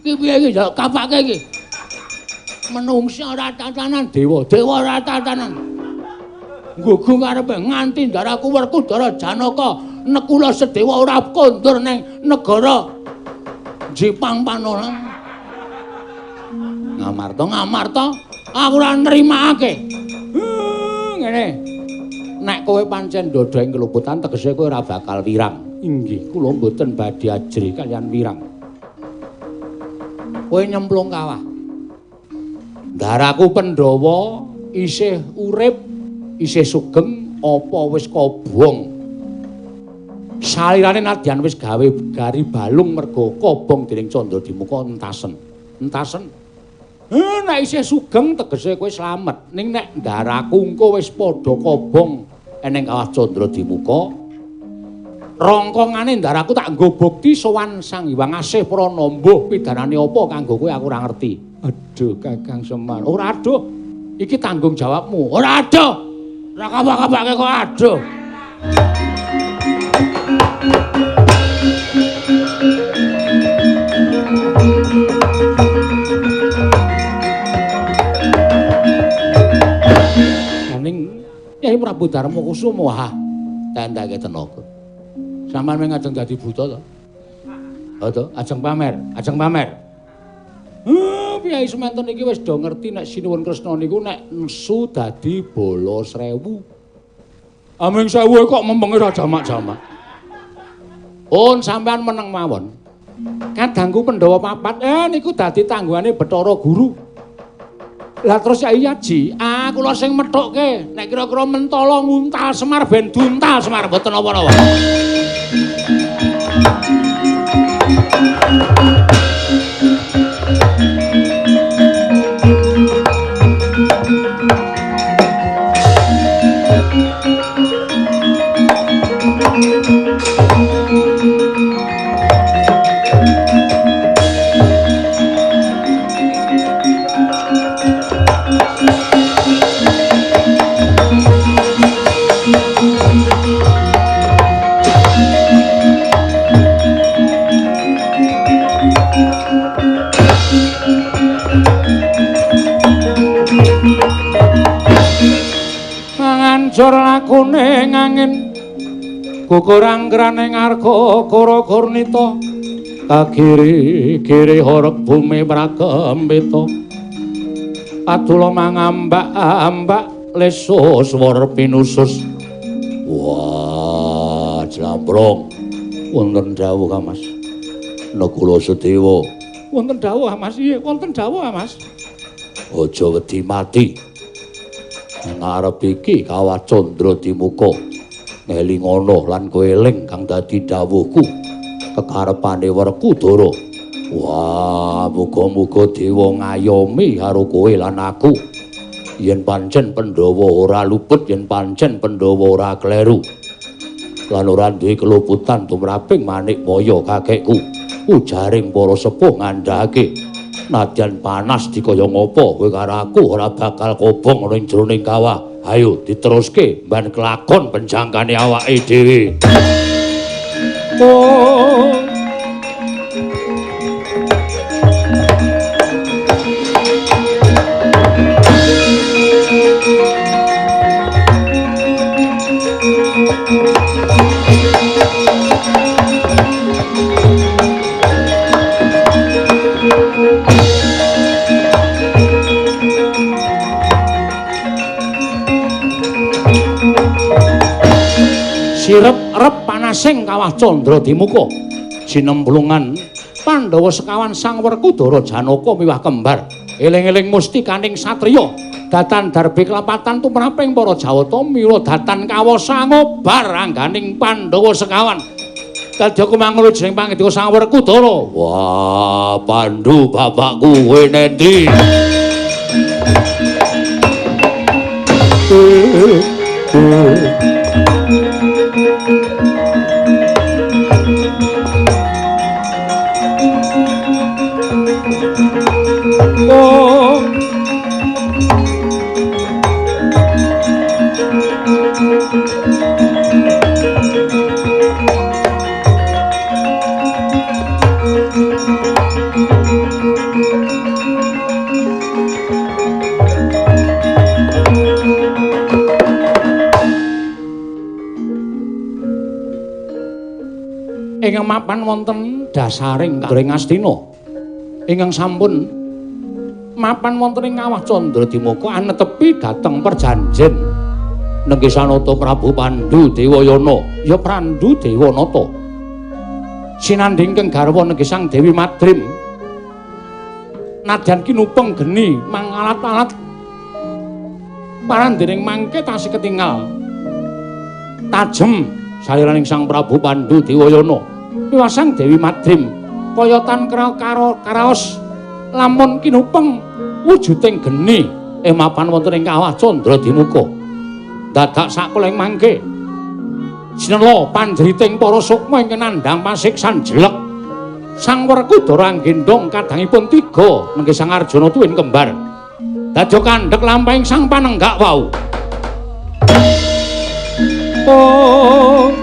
Iki piye iki njaluk kapake iki? Menungsa ora tatanan dewa, dewa ora tatanan. Nggugu karepe nganti ndaraku Werkudara Janaka Nekula Sedewa ora kondur ning negara Jepang Panola. Ngamarta, ngamarta, aku ora nrimakake. Ngene. Nek kowe pancen ndodha ing keluputan tegese kowe ora bakal wirang. Inggih, kula mboten badhe ajri kaliyan wirang. Kowe nyemplung kawah. Ndaraku Pandhawa isih urip, isih sugeng apa wis kobong. Salirane nadyan wis gawe gari balung merga kobong dening Candra Dimuka entasen. Entasen. Nek isih sugeng tegese kowe slamet. Ning nek ndaraku engko wis padha kobong eneng kawah Candra Dimuka, rongkongane ndaraku tak nggo bukti sowan Sang Hyang Asih Prana. Mbuh pidanane apa kanggo kowe aku ora ngerti. Aduh Kakang Semar, ora aduh. Iki tanggung jawabmu. Ora aduh. Ora kapak-kapake kok aduh. Ning Kyai Prabu Darmakusuma, wah, tendake tenaga. Sampeyan mung ajeng dadi buta to? Ha to, ajeng pamer, ajeng pamer. Kyai semanten iki wis do ngerti nek Sinuwun Kresna niku nek nesu dadi bala 1000. Aming 1000 kok mempenge ora jamak-jamak. Pun sampean meneng mawon. Kadangku Pandhawa papat, niku dadi tangguhane Bathara Guru. Lah terus Kyai Yaji, kula sing methukke, nek kira-kira mentala nguntal Semar ben duntal Semar mboten napa-napa. Banjur lakune ngangin gugur anggraning arga kara gurnita kagiri-giri horeg bumi pragempita adula mangambak-ambak leso swara pinusus. Wah, jlambrong. Wonten dawuh Kang Mas. Nakula Sadewa. Wonten dawuh Mas. Iya, wonten dawuh Mas. Aja wedi mati. Ngarep iki kawah candra dimuka. Ngelingono lan kowe eling kang dadi dawuhku. Kekarepane Werkudara. Wah, muga-muga dewa ngayomi karo kowe lan aku. Yen pancen Pandhawa ora luput, yen pancen Pandhawa ora kleru. Lan ora duwe keluputan tumraping Manikmaya kakekku. Ujaring para sepuh ngandhake, nadyan panas dikaya ngapa kowe karo aku ora bakal kobong ana ing jroning kawah. Ayo diteruske mban kelakon penjangkane awake dhewe. Oh. Sirep rep panasing kawah candra dimuka sinemplungan Pandhawa sekawan Sang Werkudara Janaka miwah kembar eling-eling mustikaning satriya datan darbe klapatan tumraping para Jawata mila datan kawasa ngobar angganing Pandhawa sekawan dadi kumanggul jeneng pangandika Sang Werkudara. Wah, Pandu bapakku kowe nendi? Oh. Ingkang mapan wonten dasaring Kadring Astina ingkang sampun mapan wonten ing kawah Candra Dimukha anetepi dhateng perjanjen nenggih sanata Prabu Pandu Dewayana ya Pandu Dewanata sinandhing ingkang garwa nenggih Sang Dewi Madrim nadyan kinupeng geni mangalat-alat parandening mangke tasih ketingal tajem saliraning Sang Prabu Pandu Dewayana miwah Sang Dewi Madrim kayatan karaos lamun kinupeng wujuding geni ing mapan wonten ing kawah Candra Dimuka dadak sakuling mangke sinela panjriting para sukma ingkang nandhang pasiksan jelek Sang Werkudara anggendhong kadangipun tiga nenggih Sang Arjuna tuwin kembar dadya kandhek lampahing sang panenggak wau. Oh.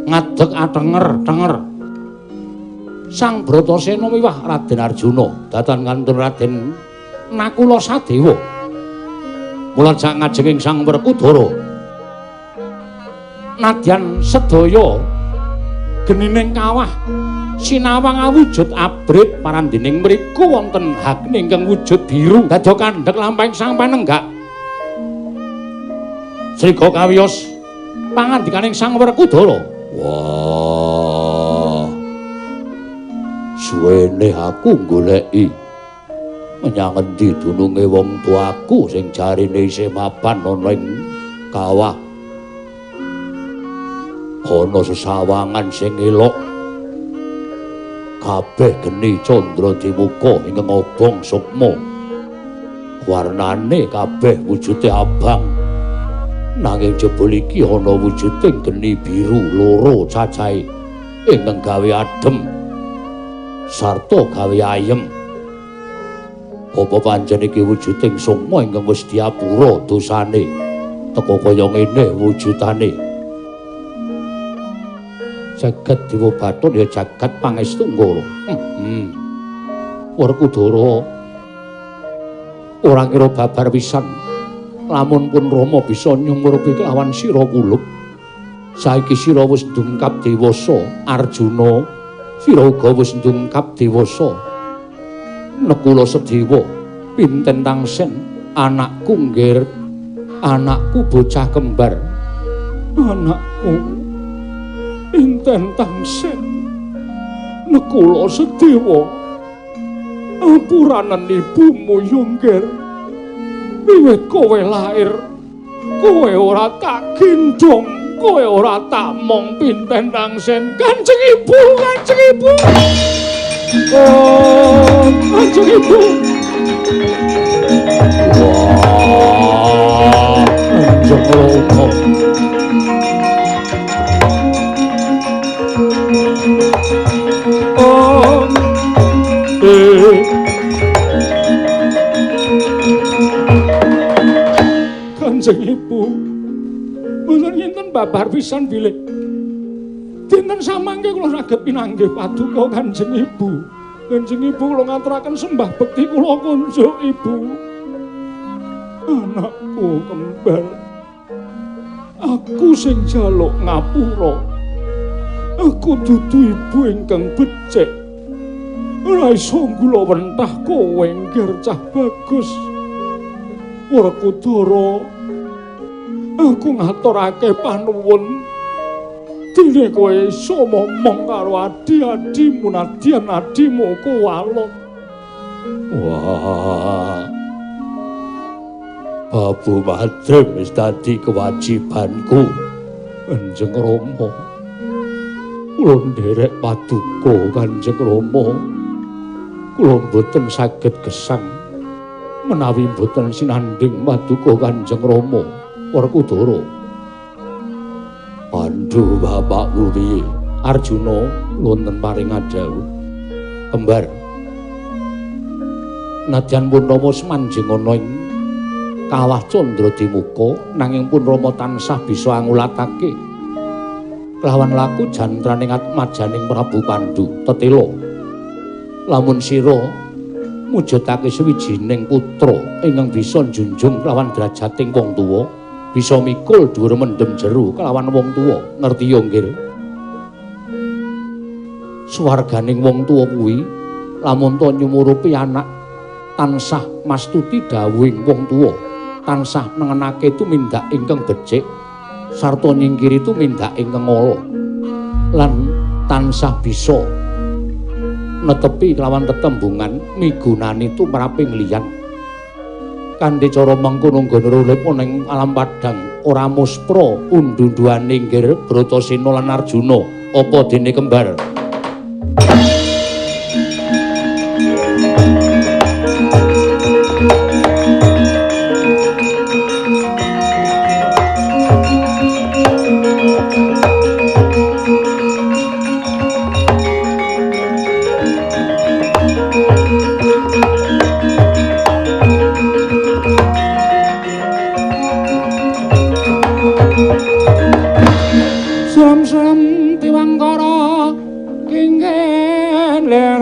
Ngadeg atenger-tenger Sang Bratasena miwah Raden Arjuna datan kantun Raden Nakula Sadewa mula sak ngajenging Sang Werkudara nadyan sedaya genining kawah sinawang awujud abrit parandining mriku wonten hakne ingkang wujud biru dadya kandhek lampahing sang panenggak sriga kawiyos pangandikaning Sang Werkudara. Wah, suwene aku goleki menyang endi dununge wong tuaku sing jarine isih mapan ana ing kawah. Ana sesawangan sing elok. Kabeh geni candra dimuka ingkang obong sukma. Warnane kabeh wujude abang. Nanging jebul iki ana wujuding geni biru loro cacahe ingkang gawe adem sarta gawe ayem. Apa pancen iki wujuding sukma ingkang wis diapura dosane teka kaya ngene wujudane? Jagat Dewa Bathara ya jagat pangestu Nggara. Werkudara ora kira babar pisan lamun pun Rama bisa nyumurupi kelawan sira kulup. Saiki sira wis ndungkap dewasa Arjuna, sira uga wis ndungkap dewasa. Nekula Sedewa pinten tangsen anakku nggir, anakku bocah kembar. Anakku pinten tangsen Nekula Sedewa, ampuranen ibumu yo nggir. Wiwit kowe lahir kowe ora tak gendhong, kowe ora tak mong pinten tangsen. Kanjeng Ibu, Kanjeng Ibu. Oh, Kanjeng Ibu. Wah, Kanjeng Rama. Oh, Kanjeng Ibu, mboten kinten babar pisan bilih dinten samangke kula saged pinanggih paduka Kanjeng Ibu. Kanjeng Ibu kula ngaturaken sembah bekti kula kunjuk Ibu. Anakku kembar, aku sing njaluk ngapura. Aku dudu ibu ingkang becik. Ora iso gula wentah kowe nggir cah bagus. Werkudara, aku ngaturake panuwun. Dene kowe iso momong karo adi-adimu nadyan adimu kuwalot. Wah, Babu Madrim wis dadi kewajibanku. Kanjeng Rama, kula nderek paduka Kanjeng Rama. Kula mboten saged gesang menawi mboten sinandhing paduka Kanjeng Rama. Werkudara, Pandu bapakku piye? Arjuna wonten paring adhawuh. Kembar, nadyan pun Rama semanjing ana ing kawah Candra Dimuka, nanging pun Rama tansah bisa angulatake kelawan laku jantraning atmajaning Prabu Pandu. Tetela, lamun sira mujudake sawijining putra ingkang bisa njunjung kelawan derajating wong tuwa, bisa mikul dhuwur mendem jero kelawan wong tuwa, ngerti yo nggir? Swarganing wong tuwa kuwi lamun to nyumurupi anak tansah mastuti dawuhing wong tuwa, tansah nengenake tumindak ingkang becik sarta nyingkiri tumindak ingkang ala, lan tansah bisa netepi kelawan tetembungan migunani tumraping liyan. Kanthi cara mengkono nggone urip ana ing alam padhang ora muspra undhu-undhuane nggir Bratasena lan Arjuna. Apa dene kembar?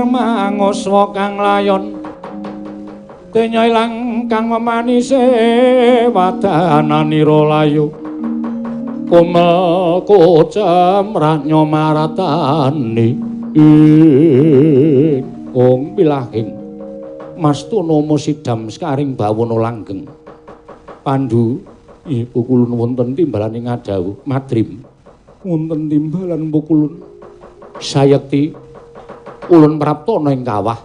Manguswa kang layon denya ilang kang memanise wadananira layu kumel kocem ranya maratani ing pilahing mastuna sidam sekaring bawana langgeng. Pandu, ibu kulun wonten timbalan ing ngadhawuh. Madrim, wonten timbalan pukulun. Sayekti ulun prapta ana ing kawah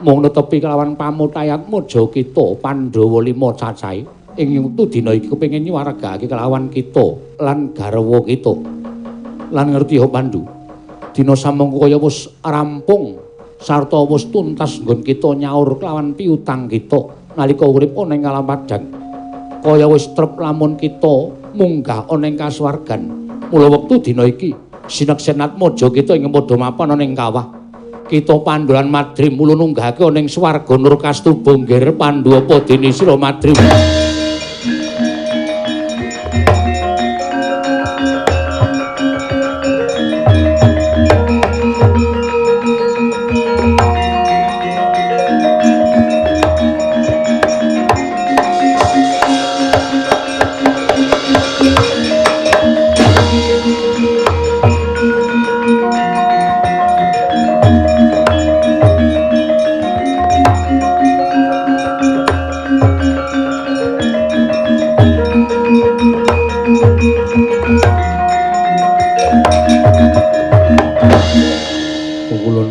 mung netepi kelawan pamutayatmaja kita Pandhawa lima cacahe ing wektu dina iki kepengin nyuwargake kelawan kita lan garwa kita. Lan ngerti ya Pandu, dina samangka kaya wis rampung sarta wis tuntas nggon kita nyaur kelawan piutang kita. Nalika urip ana ing alam padhang kaya wis trep lamun kita munggah ana ing kasuwargan. Mula wektu dina iki sineksen atmaja kita ing padha mapan ana ing kawah. Kita Pandu lan Madrim mula nunggahake ana ing swarga Nur Kastuba nggir Pandu apa dene sira Madrim.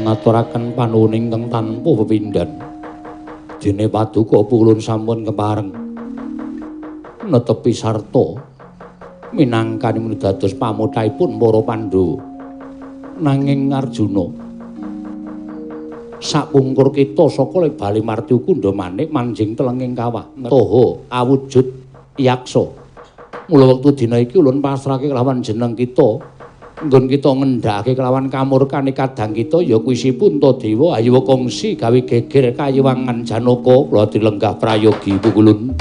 Ngaturaken panuwun ingkang tanpa pepindhan. Dene paduka pulun sampun kepareng netepi sarta minangkani dados pamothahipun para Pandhawa. Nanging Arjuna, sapungkur kita saka Bali Martyukunda manik manjing telenging kawah toha awujud yaksa. Mula wektu dina iki ulun pasrahke kelawan jeneng kita nggon kita ngendhake kelawan kamurkane kadang kita ya kuwi si Puntadewa ayo kongsi gawe geger kayiwangan Janaka. Kula dilenggah prayogi pukulun.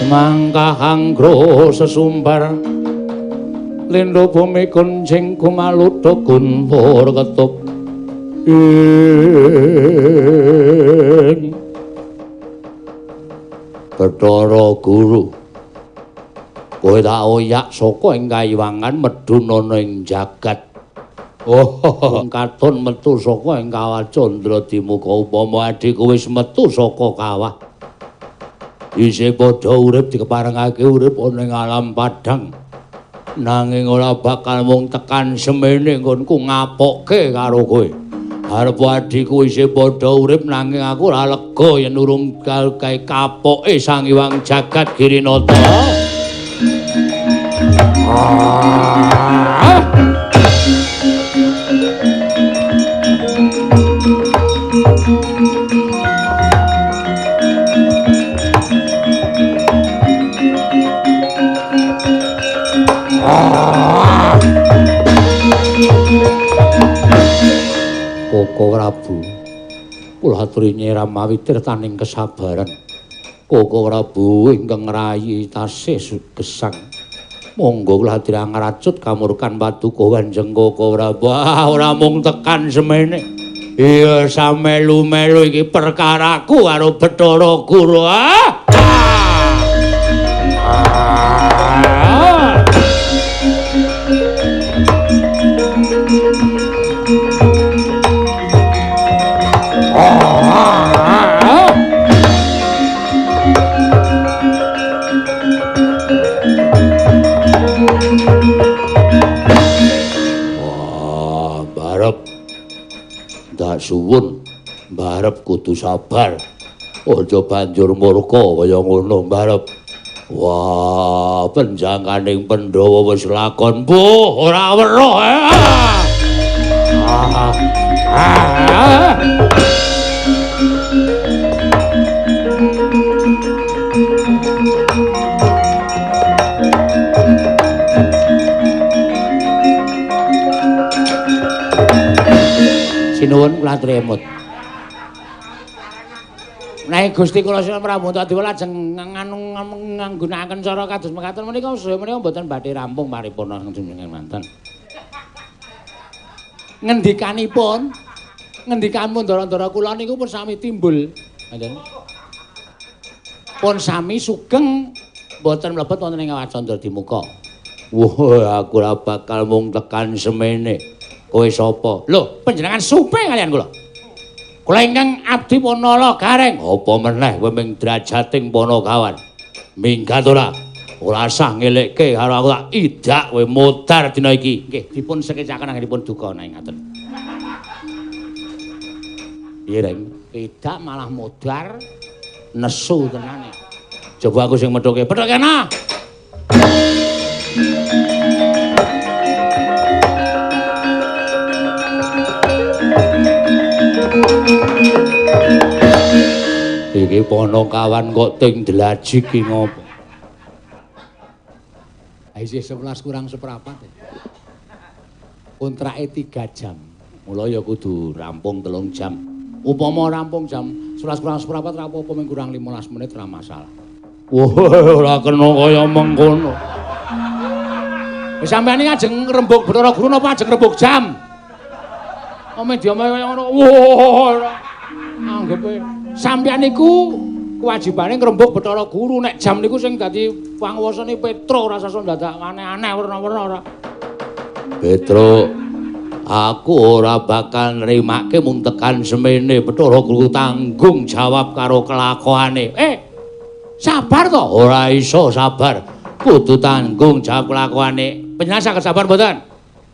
Mangkahanggra sesumbar lindho bumi kuncing kumaludha guntur ketup ing Bathara Guru kowe tak oyak saka ing kayiwangan medhun ana ing jagat. Oh, katon metu saka ing kawah Candra Dimuka upama adhiku wis metu saka kawah isih padha urip dikeparengake urip ana ing alam padhang. Nanging ora bakal mung tekan semene nggonku ngapokke karo kowe. Arep adhiku isih padha urip nanging aku ora lega yen urung gawe kapoke Sang Hyang Jagat Girinata. Koko Prabu, kula aturi nyiram mawi tirtaning kesabaran. Koko Prabu ingkang ngrayi tasih gesang. Monggo kula aturi ngracut kamurkan paduka Kanjeng Koko Prabu. Ah, ora mung tekan semene. Iya samelu-melu iki perkaraku karo Bathara Guru. Ah! Suwun mbarep kudu sabar, aja banjur murka kaya ngono mbarep. Wah, penjangkaning Pandhawa wis lakon, mbuh ora weruh. Sinuwun kula aturi emut. Nek Gusti kula Sinuwun Prabu Antadewa lajeng nganggunakaken cara kados mekaten menika sedaya menika mboten badhe rampung paripurna jenengan manten. Ngendikanipun, ngendikanipun ndara-ndara kula niku pun sami timbul. Ngoten. Pun sami sugeng mboten mlebet wonten ing Candra Dimuka. Wah, aku ora bakal mung tekan semene. Kowe sapa? Lho, panjenengan supe kalian kula. Kula ingkang abdi Panala Gareng. Apa meneh kowe ming drajating Panakawan? Minggat ora? Ora sah ngelekke karo aku tak idak kowe modar dina iki. Nggih, dipun sekecaken anggenipun duka nang ngaten. Piye, Reng? Idak malah modar nesu tenane. Coba aku sing methuke. Pethuk kena. Iki Ponokawan kok ting dlajik iki ngopo? Isih 11 kurang seprapat. Kontrake 3 jam. Mula ya kudu rampung 3 jam. Upama rampung jam 11 kurang seprapat ra apa-apa, mung kurang 15 menit ra masalah. Wah, ora kena kaya mengkono. Wis sampeyan iki ajeng rembug Bathara Guru napa ajeng rembug jam? Ome diomong kaya ngono. Wah, anggepe sampeyan niku kewajibane ngrembug Bathara Guru, nek jam niku sing dadi panguwasane Petro ora sasa dadak aneh-aneh werna-werna ora. Petro, aku ora bakal nrimake mung tekan semene. Bathara Guru tanggung jawab karo kelakuane. Sabar to? Ora iso sabar. Kudu tanggung jawab kelakuane. Panjenengan saged sabar mboten?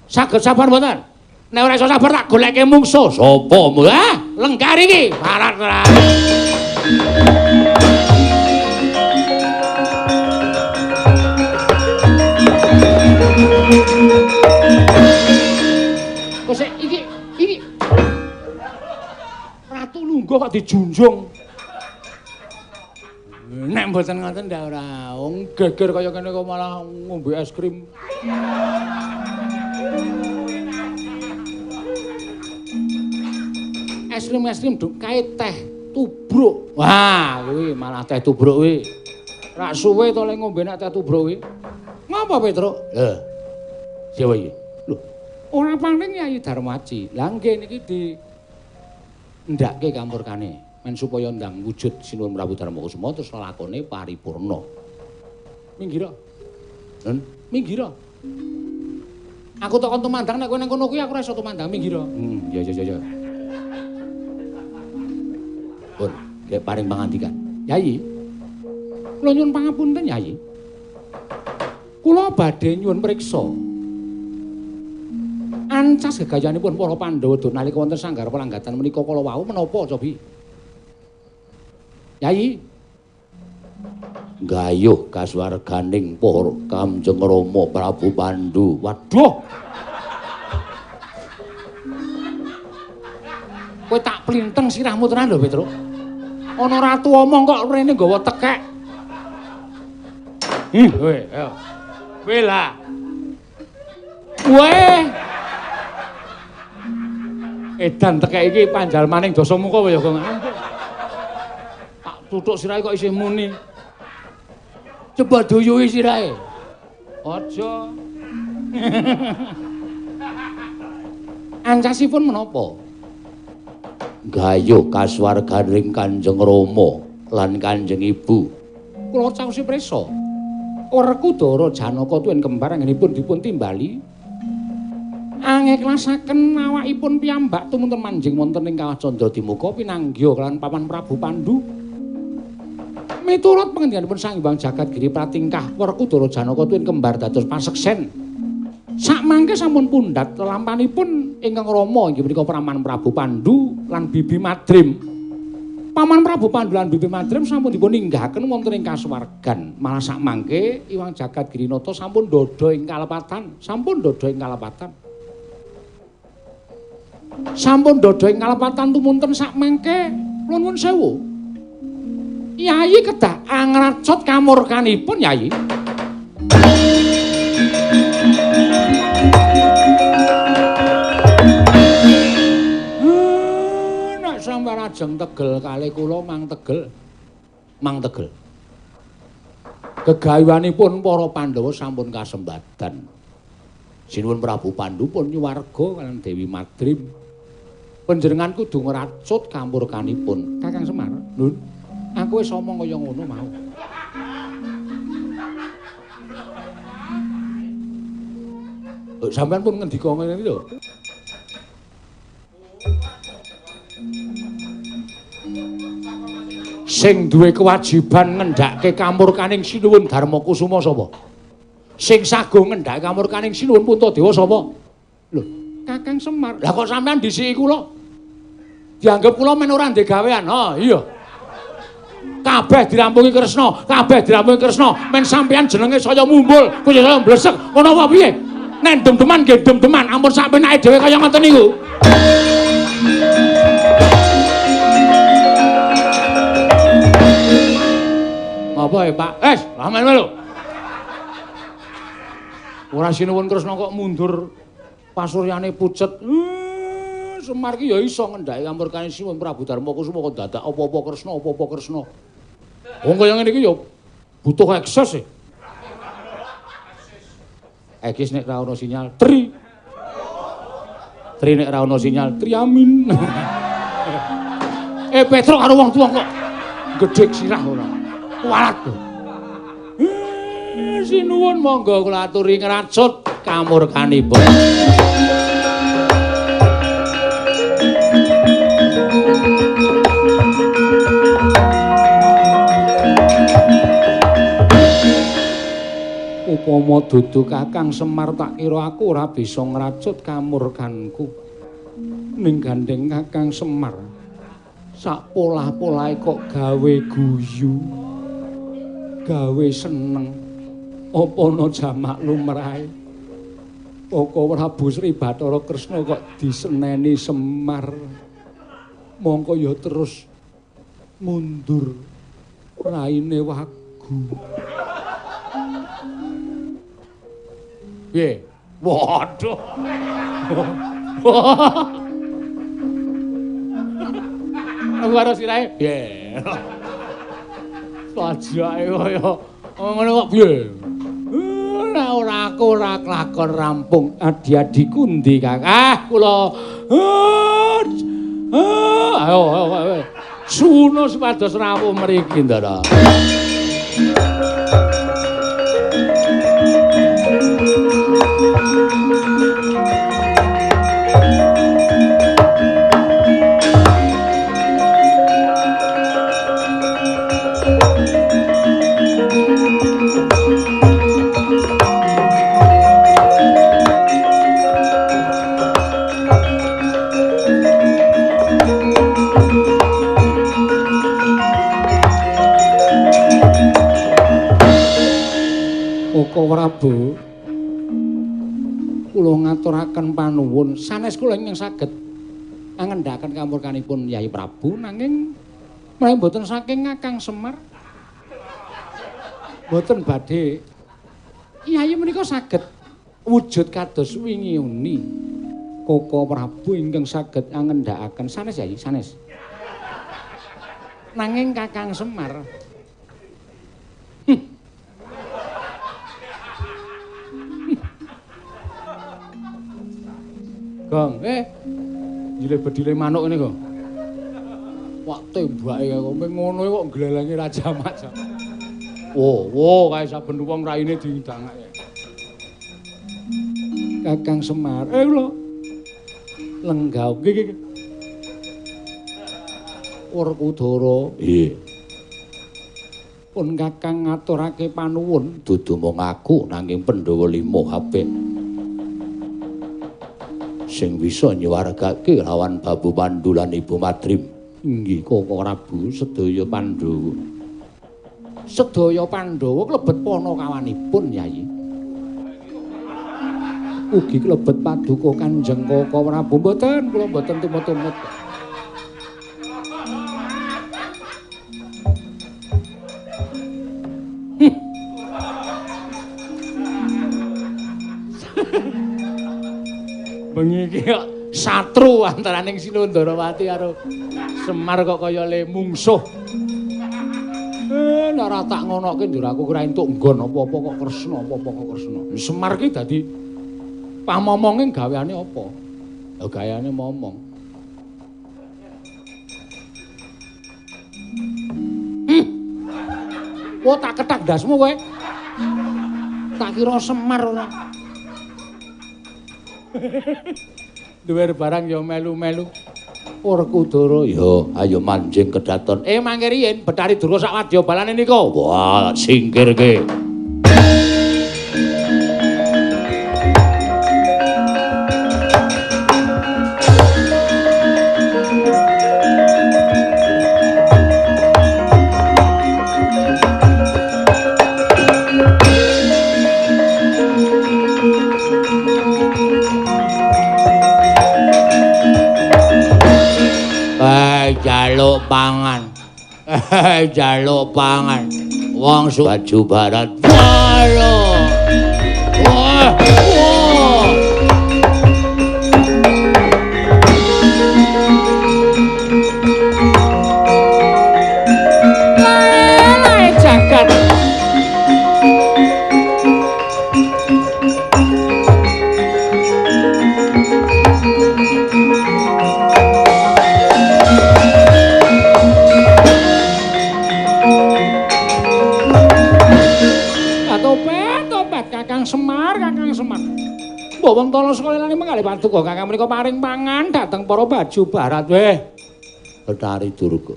Saged sabar mboten? Nek ora iso sabar tak goleke mungsuh. Sapa? Ah, lengkar iki. Barat ora. Kok sik iki ratu lungguh kok dijunjung. Nek mboten ngoten ndak ora. Wong geger kaya kene kok malah ngombe es krim. Es krim kae teh tubruk. Wah, kuwi malah teh tubruk kuwi. Rak suwe to le ngombe nek teh tubruk kuwi. Ngapa, Petruk? Lho. Siapa iki? Lho, ora paling Yayi Darmaji. Lah nggih niki di ndhakke kamurkane men supaya ndang wujud Sinuwun Prabu Darmakusuma terus lakone paripurna. Minggira. Nun, minggira. Aku tak kon tumandang nek kowe nang kono kuwi aku ora iso tumandang, minggira. Ya ya ya. Pun, gek paring pangandikan. Yayi. Kula nyuwun pangapunten, Yayi. Kula badhe nyuwun priksa. Ancas gegayanipun para Pandhawa nalika wonten sanggar pelanggatan menika kala wau menapa cobi? Yayi. Gayuh kasuwarganing para Kanjeng Rama Prabu Pandu. Waduh. Kowe tak plinteng sirahmu tenan lho, Petruk. Ana ratu omong kok rene nggawa tekek. Kowe, ayo. Kowe lah. Kowe. Edan tekek iki panjalmaning Dasamuka ya, Gong. Tak tutuk sirahe kok isih muni. Coba duyuhi sirahe. Aja. Ancasipun menapa? Gayuh kasuwarganing Kanjeng Rama lan Kanjeng Ibu. Kula caosi prisa. Werkudara Janaka tuwin kembar anggenipun dipun timbali angeklasaken awakipun piyambak tumunten manjing wonten ing Kawah Candradimuka pinanggih kalawan Paman Prabu Pandu. Miturut pangendikaanipun Sang Hyang Jagat Giri pratingkah Werkudara Janaka tuwin kembar dados paseksen. Sakmangke sampun pundhat lelampanipun ingkang rama inggih punika Paman Prabu Pandu lan Bibi Madrim. Paman Prabu Pandu lan Bibi Madrim sampun dipun ninggahaken wonten ing kasuwargan. Malah sakmangke Iwang Jagat Girinata sampun dodho ing kalepatan, sampun dodho ing kalepatan. Sampun dodho ing kalepatan tumunten sakmangke kula nuwun sewu. Yayi kedah angracot kamurkanipun, Yayi. Nek sampeyan ajeng tegel kalih kula mang tegel. Mang tegel. Gegayuhanipun para Pandhawa sampun kasembadan. Sinuwun Prabu Pandu pun nyuwarga kaliyan Dewi Madrim. Panjenengan kudu ngracut kamurkanipun. Kakang Semar, Nun, aku wis omong kaya ngono mau. Sampeyan pun ngendika ngene iki lho. Sing duwe kewajiban ngendhake kamurkaning Sinuwun Darma Kusuma sapa? Sing sago ngendhake kamurkaning Sinuwun Puntadewa sapa? Lho, Kakang Semar. Lah kok sampean dhisiki kula? Dianggep kula men ora ndek gawean. Ha, iya. Kabeh dirampungi Kresna, kabeh dirampungi Kresna. Men sampean jenenge saya mumbul, kowe saya mblesek. Ngono apa piye? Nek dem-deman nggih dem-deman, ampun sak penake dhewe kaya ngoten niku. Apa ya, Pak? Ramen lho. Ora sinuwun Kresna kok mundur pasuryane pucet. Semar ki ya iso ngendhake kamurkane Sinuwun Prabu Darma Kusuma kok dadak apa-apa Kresna, apa-apa Kresna. Wong kaya ngene iki ya butuh akses e. Ekis nek ra ono sinyal tri. Tri nek ra ono sinyal triamin. Petruk karo wong tuwa kok gedhek sirah ora. Kualat. Sinuwun monggo kula aturi ngracut kamurkanipun. Upama dudu Kakang Semar tak kira aku ora bisa ngracut kamurkanku. Ning gandeng Kakang Semar sak polah-polahe kok gawe guyu, gawe seneng. Apa ana jamak lumrahe? Koko Prabu Sri Bathara Kresna kok diseneni Semar. Mongko ya terus mundur raine wagu. Piye? Waduh. Aku karo sirahe. Piye? Sajake kaya ngono kok piye? Ora ora aku ora kelakon rampung. Adi-adiku ndi, Kang? Ah, kula. Ayo ayo. Suno supados rawuh mriki, Ndara. Koko Prabu, kula ngaturaken panuwun sanes kula ingkang saged ngendhaken kamurkanipun Yai Prabu, nanging menawi mboten saking Kakang Semar mboten badhe Yai menika saged wujud kados wingi uni. Koko Prabu ingkang saged ngendhakaken sanes Yai, sanes. Nanging Kakang Semar Gong, njile bedile manuk ngene, Gong. Wak tembake kok ngono kok nglelengi raja macam. Wo, wo kae saben wong raine diundangake. Kakang Semar, lho. Lenggah nggih. Werkudara. Nggih. Pun Kakang ngaturake panuwun dudu mung aku nanging Pandhawa 5 kabeh. Sing bisa nyuwargake lawan Babu Pandu lan Ibu Madrim. Inggih Koko Prabu, sedaya Pandhawa. Sedaya Pandhawa klebet panakawanipun Yai. Ugi klebet paduka Kanjeng Koko Prabu. Mboten, kula mboten tumut-tumut. Bengi iki kok satru antaraning Sinundarawati karo Semar kok kaya le mungsuh. Nek ora tak ngonoke ndur aku ora entuk nggon apa-apa kok Kresna, apa-apa kok Kresna. Semar ki dadi pamomonge gaweane apa? Ya gayane momong. Wah, tak kethak ndasmu kowe. Tak kira Semar ora. Duwer barang ya melu-melu. Werkudara, ya ayo manjing kedaton. Mangke riyin Bathari Durga sak wadya balane nika. Wah, singkirke. Jaluk pangan. Jaluk pangan. Wong baju barat. Wah. Wah. Wah. Lae jagat. Semar, Kakang Semar. Mbok wong tala sekolahane mengalih paduka Kakang menika paring pangan dhateng para baju barat weh. Bathari Durga.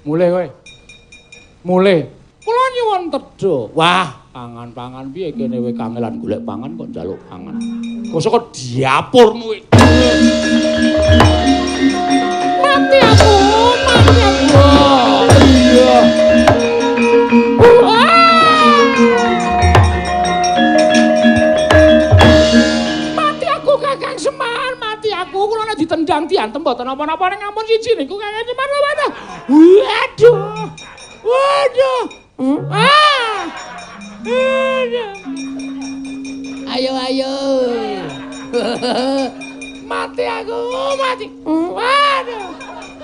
Mulih kowe. Mulih. Kula nyuwun tedha. Wah, pangan-pangan piye kene kowe kangelan golek pangan kok njaluk pangan. Kok saka diapurmu kowe. Mati aku, mati aku. Iya. Ditendang diantem mboten napa-napa ning ampun siji niku Kakang Semar waduh. Waduh. Waduh. Ah. Ayo ayo. Mati aku, mati. Waduh.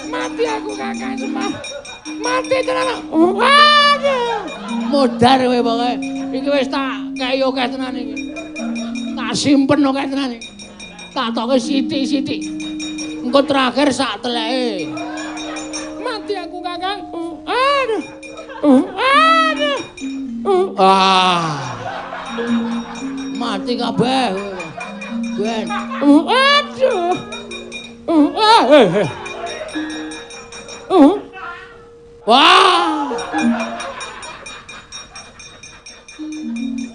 Mati aku Kakang Semar. Mati tenan. Waduh. Modar kowe pokoke. Iki wis tak kei akeh tenan iki. Tak simpen akeh tenan iki. Tak toke sithik-sithik. Engko terakhir sak teleke. Mati aku Kakang. Aduh. Aduh. Ah. Mati kabeh. Ben. Aduh. Wah.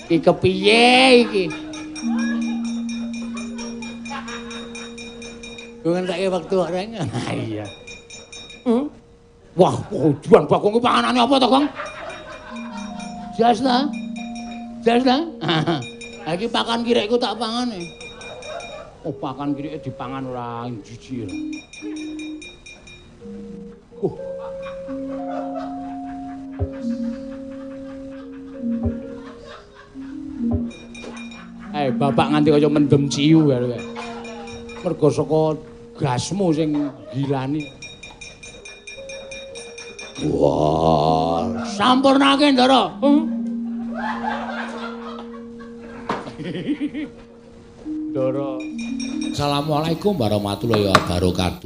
Iki kepiye iki? Kowe ngenteke wektu kok, Reng. Iya. Wah, tujuan Bagong ku panganane apa to, Gong? Jas ta? Jas ta? Ha iki pakan kirekku tak pangane. Oh, pakan kireke dipangan ora jijik. Bapak nganti kaya mendem ciu kae. Mergo saka gasmu sing gilani. Wah, sampurnake, Ndara. Ndara. Assalamualaikum warahmatullahi wabarakatuh.